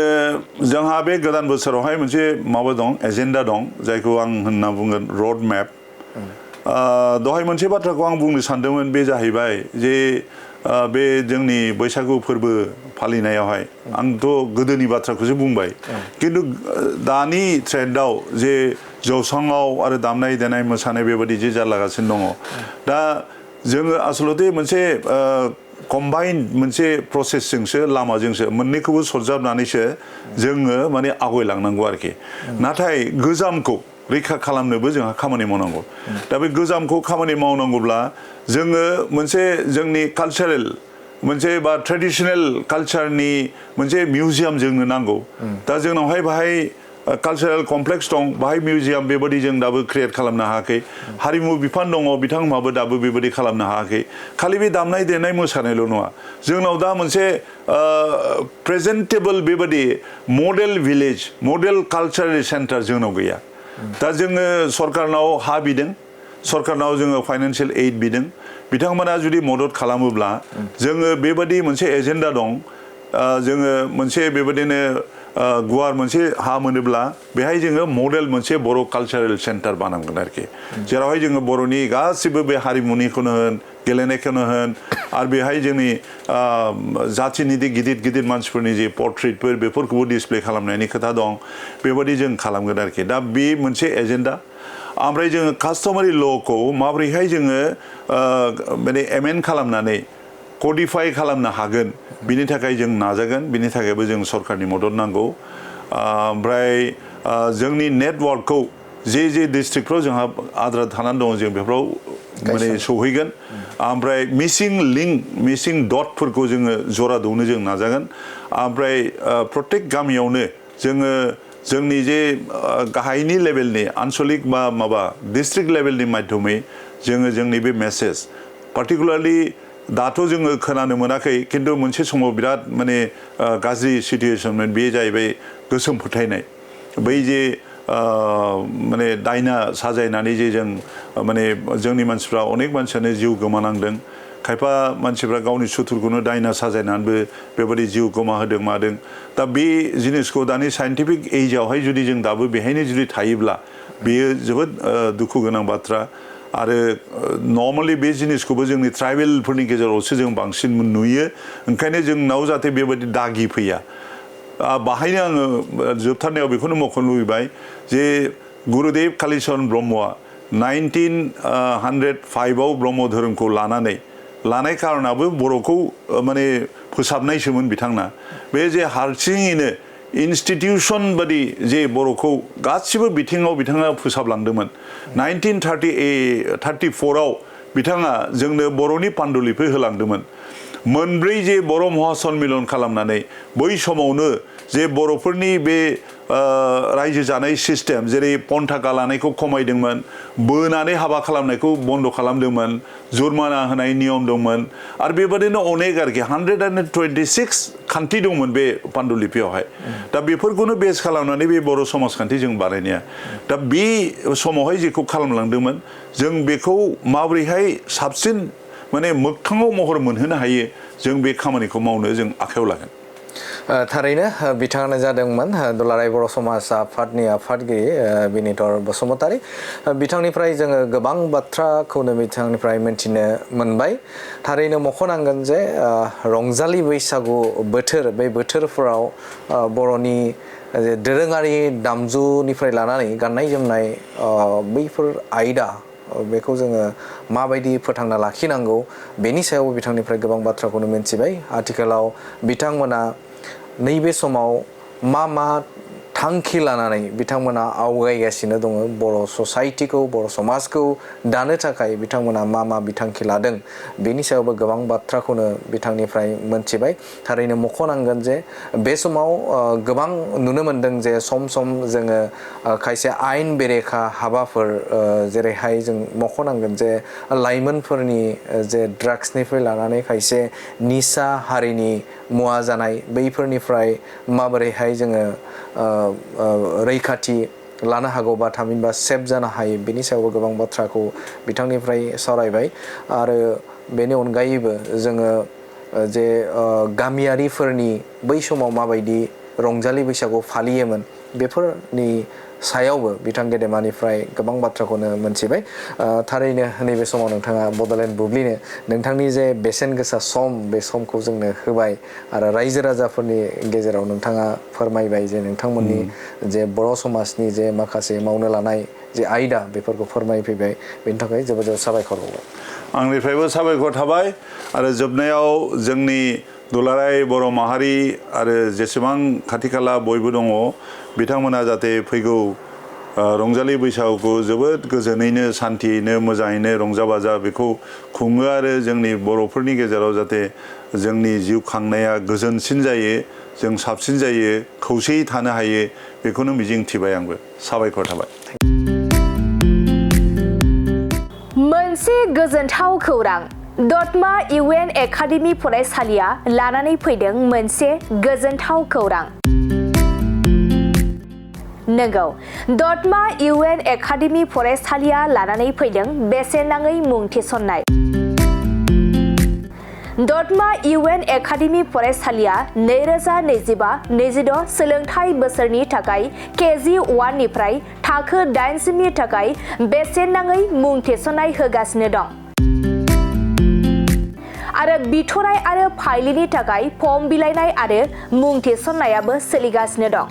जोंहा बे गोदान बोसोरावहाय मोनसे माबा दं एजेन्डा दं जायखौ आं होनना बुंगोन रड मेप दहाय मोनसे बाथ्राखौ आं बुंनो सानदोंमोन बे जाहैबाय जे बे जोंनि बैसागु फोरबो फालिनायावहाय आंथ' गोदोनि बाथ्राखौसो बुंबाय खिन्थु दानि ट्रेन्डआव जे जौस्राङाव आरो दामनाय देनाय मोसानाय बेबायदि जे जालागासिनो दङ दा जोङो आसलते मोनसे कम्बाइन्ड मोनसे प्रसेसजोंसो लामाजोंसो मोननैखौबो सरजाबनानैसो जोङो माने आवगायलांनांगौ आरोखि नाथाय गोजामखौ रैखा खालामनोबो जोंहा खामानि मावनांगौ दा बे गोजामखौ खामानि मावनांगौब्ला जोङो मोनसे जोंनि कालचारेल मोनसे बा ट्रेडिशनेल कालचारनि मोनसे मिउजियाम जोंनो नांगौ दा जोंनावहाय बाहाय कालचारेल कमप्लेक्स दं बाहाय मिउजियाम बेबायदि जों दाबो क्रियेट खालामनो हायाखै हारिमु बिफान दङ बिथांमोनहाबो दाबो बेबायदि खालामनो हायाखै खालि बे दामनाय देनाय मोसानायल' नङा जोंनाव दा मोनसे प्रेजेन्टेबल बेबायदि model village model cultural centre जोंनाव गैया दा जोङो सरकारनाव हा बिदों सरकारनाव जोङो फाइनान्सियेल एइड बिदों बिथांमोना जुदि मदद खालामोब्ला जोङो बेबायदि मोनसे एजेन्डा दं जोङो मोनसे बेबायदिनो गुवार मोनसे हा मोनोब्ला बेहाय जोङो मडेल मोनसे बर' कालचारेल सेन्टार बानांगोन आरोखि जेरावहाय जोङो बर'नि गासिबो बे हारिमुनिखौनो होन गेलेनायखौनो होन आरो बेहाय जोंनि जाथिनि गिदिर गिदिर मानसिफोरनि जे पर्ट्रेटफोर बेफोरखौबो डिसप्ले खालामनायनि खोथा दं बेबायदि जों खालामगोन आरोखि दा बे मोनसे एजेन्डा ओमफ्राय जोङो कास्टमारि ल'खौ माबोरैहाय जोङो माने एमेन्ड खालामनानै कडिफाइ खालामनो हागोन बिनि थाखाय जों नाजागोन बिनि थाखायबो जों सरकारनि मदद नांगौ ओमफ्राय जोंनि नेटवर्कखौ जे डिस्ट्रिक्टफ्राव जोंहा आद्रा थानानै दङ जों बेफोराव माने सौहैगोन ओमफ्राय मिसिं डटफोरखौ जोङो जरा दौनो जों नाजागोन ओमफ्राय प्रत्येक गामियावनो जोङो जोंनि जे गाहायनि लेभेलनि आनसलिक बा माबा डिस्ट्रिक्ट लेभेलनि माध्यमै जोङो जोंनि बे मेसेज पार्टिकुलारलि दाथ' जोङो खोनानो मोनाखै खिन्थु मोनसे समाव बिराद माने गाज्रि सिटुएशनमोन बे जाहैबाय गोसोम फोथायनाय बै जे माने दायना साजायनानै जे जों माने जोंनि मानसिफ्रा अनेक मानसियानो जिउ गोमानांदों खायफा मानसिफ्रा गावनि सुथुरखौनो दायना साजायनानैबो बेबायदि जिउ गोमाहोदों मादों दा बे जिनिसखौ दानि साइन्टिफिक एजआवहाय जुदि जों दाबो बेहायनो जुदि थायोब्ला बेयो जोबोद दुखु गोनां बाथ्रा आरो नर्माली बे जिनिसखौबो जोंनि ट्राइबेलफोरनि गेजेरावसो जों बांसिन नुयो ओंखायनो जोंनाव जाहाथे बेबायदि दागि फैया बाहायनो आङो जोबथारनायाव बेखौनो मख'नो लुबैबाय जे गुरुदेव कालिचरण ब्रह्मआ 1905आव ब्रह्म धोरोमखौ लानाय कारनाबो बर'खौ माने फोसाबनायसोमोन बिथांना बे जे हारसिङैनो इन्स्टिटिउसन बादि जे बर'खौ गासिबो बिथिङाव बिथाङा फोसाबलांदोंमोन 1934आव बिथाङा जोंनो बर'नि पान्डुलिपि होलांदोंमोन मोनब्रै जे बर' महासन्मिलन खालामनानै बै समावनो जे बर'फोरनि बे रायजो जानाय सिस्टेम जेरै पन्थाका लानायखौ खमायदोंमोन बोनानै हाबा खालामनायखौ बन्द' खालामदोंमोन जुर्माना होनाय नियम दंमोन आरो बेबादिनो अनेक आरोखि 126 खान्थि दंमोन बे पान्डुलिपियावहाय दा बेफोरखौनो बेस खालामनानै बे बर' समाजखान्थि जों बानायनाया दा बे समावहाय जेखौ खालामलांदोंमोन जों बेखौ माबोरैहाय साबसिन माने मोगथाङाव महर मोनहोनो हायो जों बे खामानिखौ मावनो जों आखायाव लागोन थारैनो बिथाङानो जादोंमोन दुलाराय बर' समाज आफादनि आफादगिरि बिनितर बसुमतारी बिथांनिफ्राय जोङो गोबां बाथ्राखौनो बिथांनिफ्राय मिथिनो मोनबाय थारैनो मख'नांगोन जे रंजालि बैसागु बोथोर बे बोथोरफोराव बर'नि दोरोङारि दामजुनिफ्राय लानानै गाननाय जोमनाय बैफोर आयदा बेखौ जोङो माबायदि फोथांना लाखिनांगौ बेनि सायाव बिथांनिफ्राय गोबां बाथ्राखौनो मिथिबाय आथिखालाव बिथांमोना नैबे समाव मा थांखि लानानै बिथांमोना आवगायगासिनो दङ बर' ससाइटिखौ बर' समाजखौ दानो थाखाय बिथांमोना मा बिथांखि लादों बेनि सायावबो गोबां बाथ्राखौनो बिथांनिफ्राय मोनथिबाय थारैनो मख'नांगोन जे बे समाव गोबां नुनो मोनदों जे सम जोङो खायसे आयेन बेरेखा हाबाफोर जेरैहाय जों मख'नांगोन जे लाइमोनफोरनि जे ड्राग्सनिफ्राय लानानै खायसे निसा हारिनि मुवा जानाय बैफोरनिफ्राय माबोरैहाय जोङो रैखाथि लानो हागौ बा थामहिनबा सेफ जानो हायो बेनि सायावबो गोबां बाथ्राखौ बिथांनिफ्राय सावरायबाय आरो बेनि अनगायैबो जोङो जे गामियारिफोरनि बै समाव माबायदि रंजालि बैसागु फालियोमोन बेफोरनि सायावबो बिथां गेदेमानिफ्राय गोबां बाथ्राखौनो मोनथिबाय थारैनो नैबे समाव नोंथाङा बड'लेण्ड बुब्लिनो नोंथांनि जे बेसेन गोसा सम बे समखौ जोंनो होबाय आरो रायजो राजाफोरनि गेजेराव नोंथाङा फोरमायबाय जे नोंथांमोननि जे बर' समाजनि जे माखासे मावनो लानाय जे आयदा बेफोरखौ फोरमायफैबाय बेनि थाखाय जोबोद साबायखर बावबाय आंनिफ्रायबो साबायखर थाबाय आरो जोबनायाव जोंनि दुलाराय बर' माहारि आरो जेसेबां खाथि खाला बयबो दङ बिथांमोना जाहाथे फैगौ रंजालि बैसागुखौ जोबोद गोजोनैनो सान्थियैनो मोजाङैनो रंजा बाजा बेखौ खुङो आरो जोंनि बर'फोरनि गेजेराव जाहाथे जोंनि जिउ खांनाया गोजोनसिन जायो जों साबसिन जायो खौसेयै थानो हायो बेखौनो मिजिंथिबाय आंबो साबायखर थाबाय मोनसे गोजोनथाव खौरां दतमा इउएन एकाडेमि फरायसालिया लानानै फैदों मोनसे गोजोनथाव खौरां नंगौ दतमा इउएन एकाडेमि फरायसालिया लानानै फैदों बेसेन नाङै मुं थिसननाय दतमा इउएन एकाडेमि फरायसालिया 2025-26 सोलोंथाइ बोसोरनि थाखाय केजि 1 निफ्राय थाखो 8 सिमनि थाखाय बेसेन नाङै मुं थिसननाय होगासिनो दं आरो बिथराय आरो फाइलिनि थाखाय फर्म बिलाइनाय आरो मुं थिसननायाबो सोलिगासिनो दं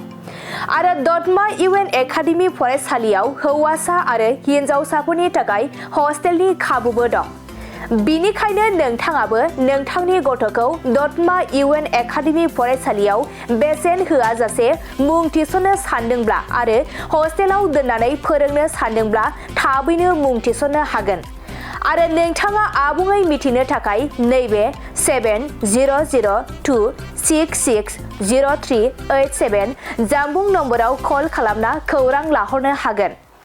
आरो दतमा इउएन एकाडेमि फरायसालियाव हौवासा आरो हिनजावसाफोरनि थाखाय हस्टेलनि खाबुबो दं बिनिखायनो नोंथाङाबो नोंथांनि गथ'खौ दतमा इउएन एकाडेमि फरायसालियाव बेसेन होआजासे मुं थिसननो सानदोंब्ला आरो हस्टेलाव दोननानै फोरोंनो सानदोंब्ला थाबैनो मुं थिसननो हागोन। आरो नोंथाङा आबुङै मिथिनो थाखाय नैबे 7002660387 जानबुं नम्बराव कल खालामना खौरां लाहरनो हागोन।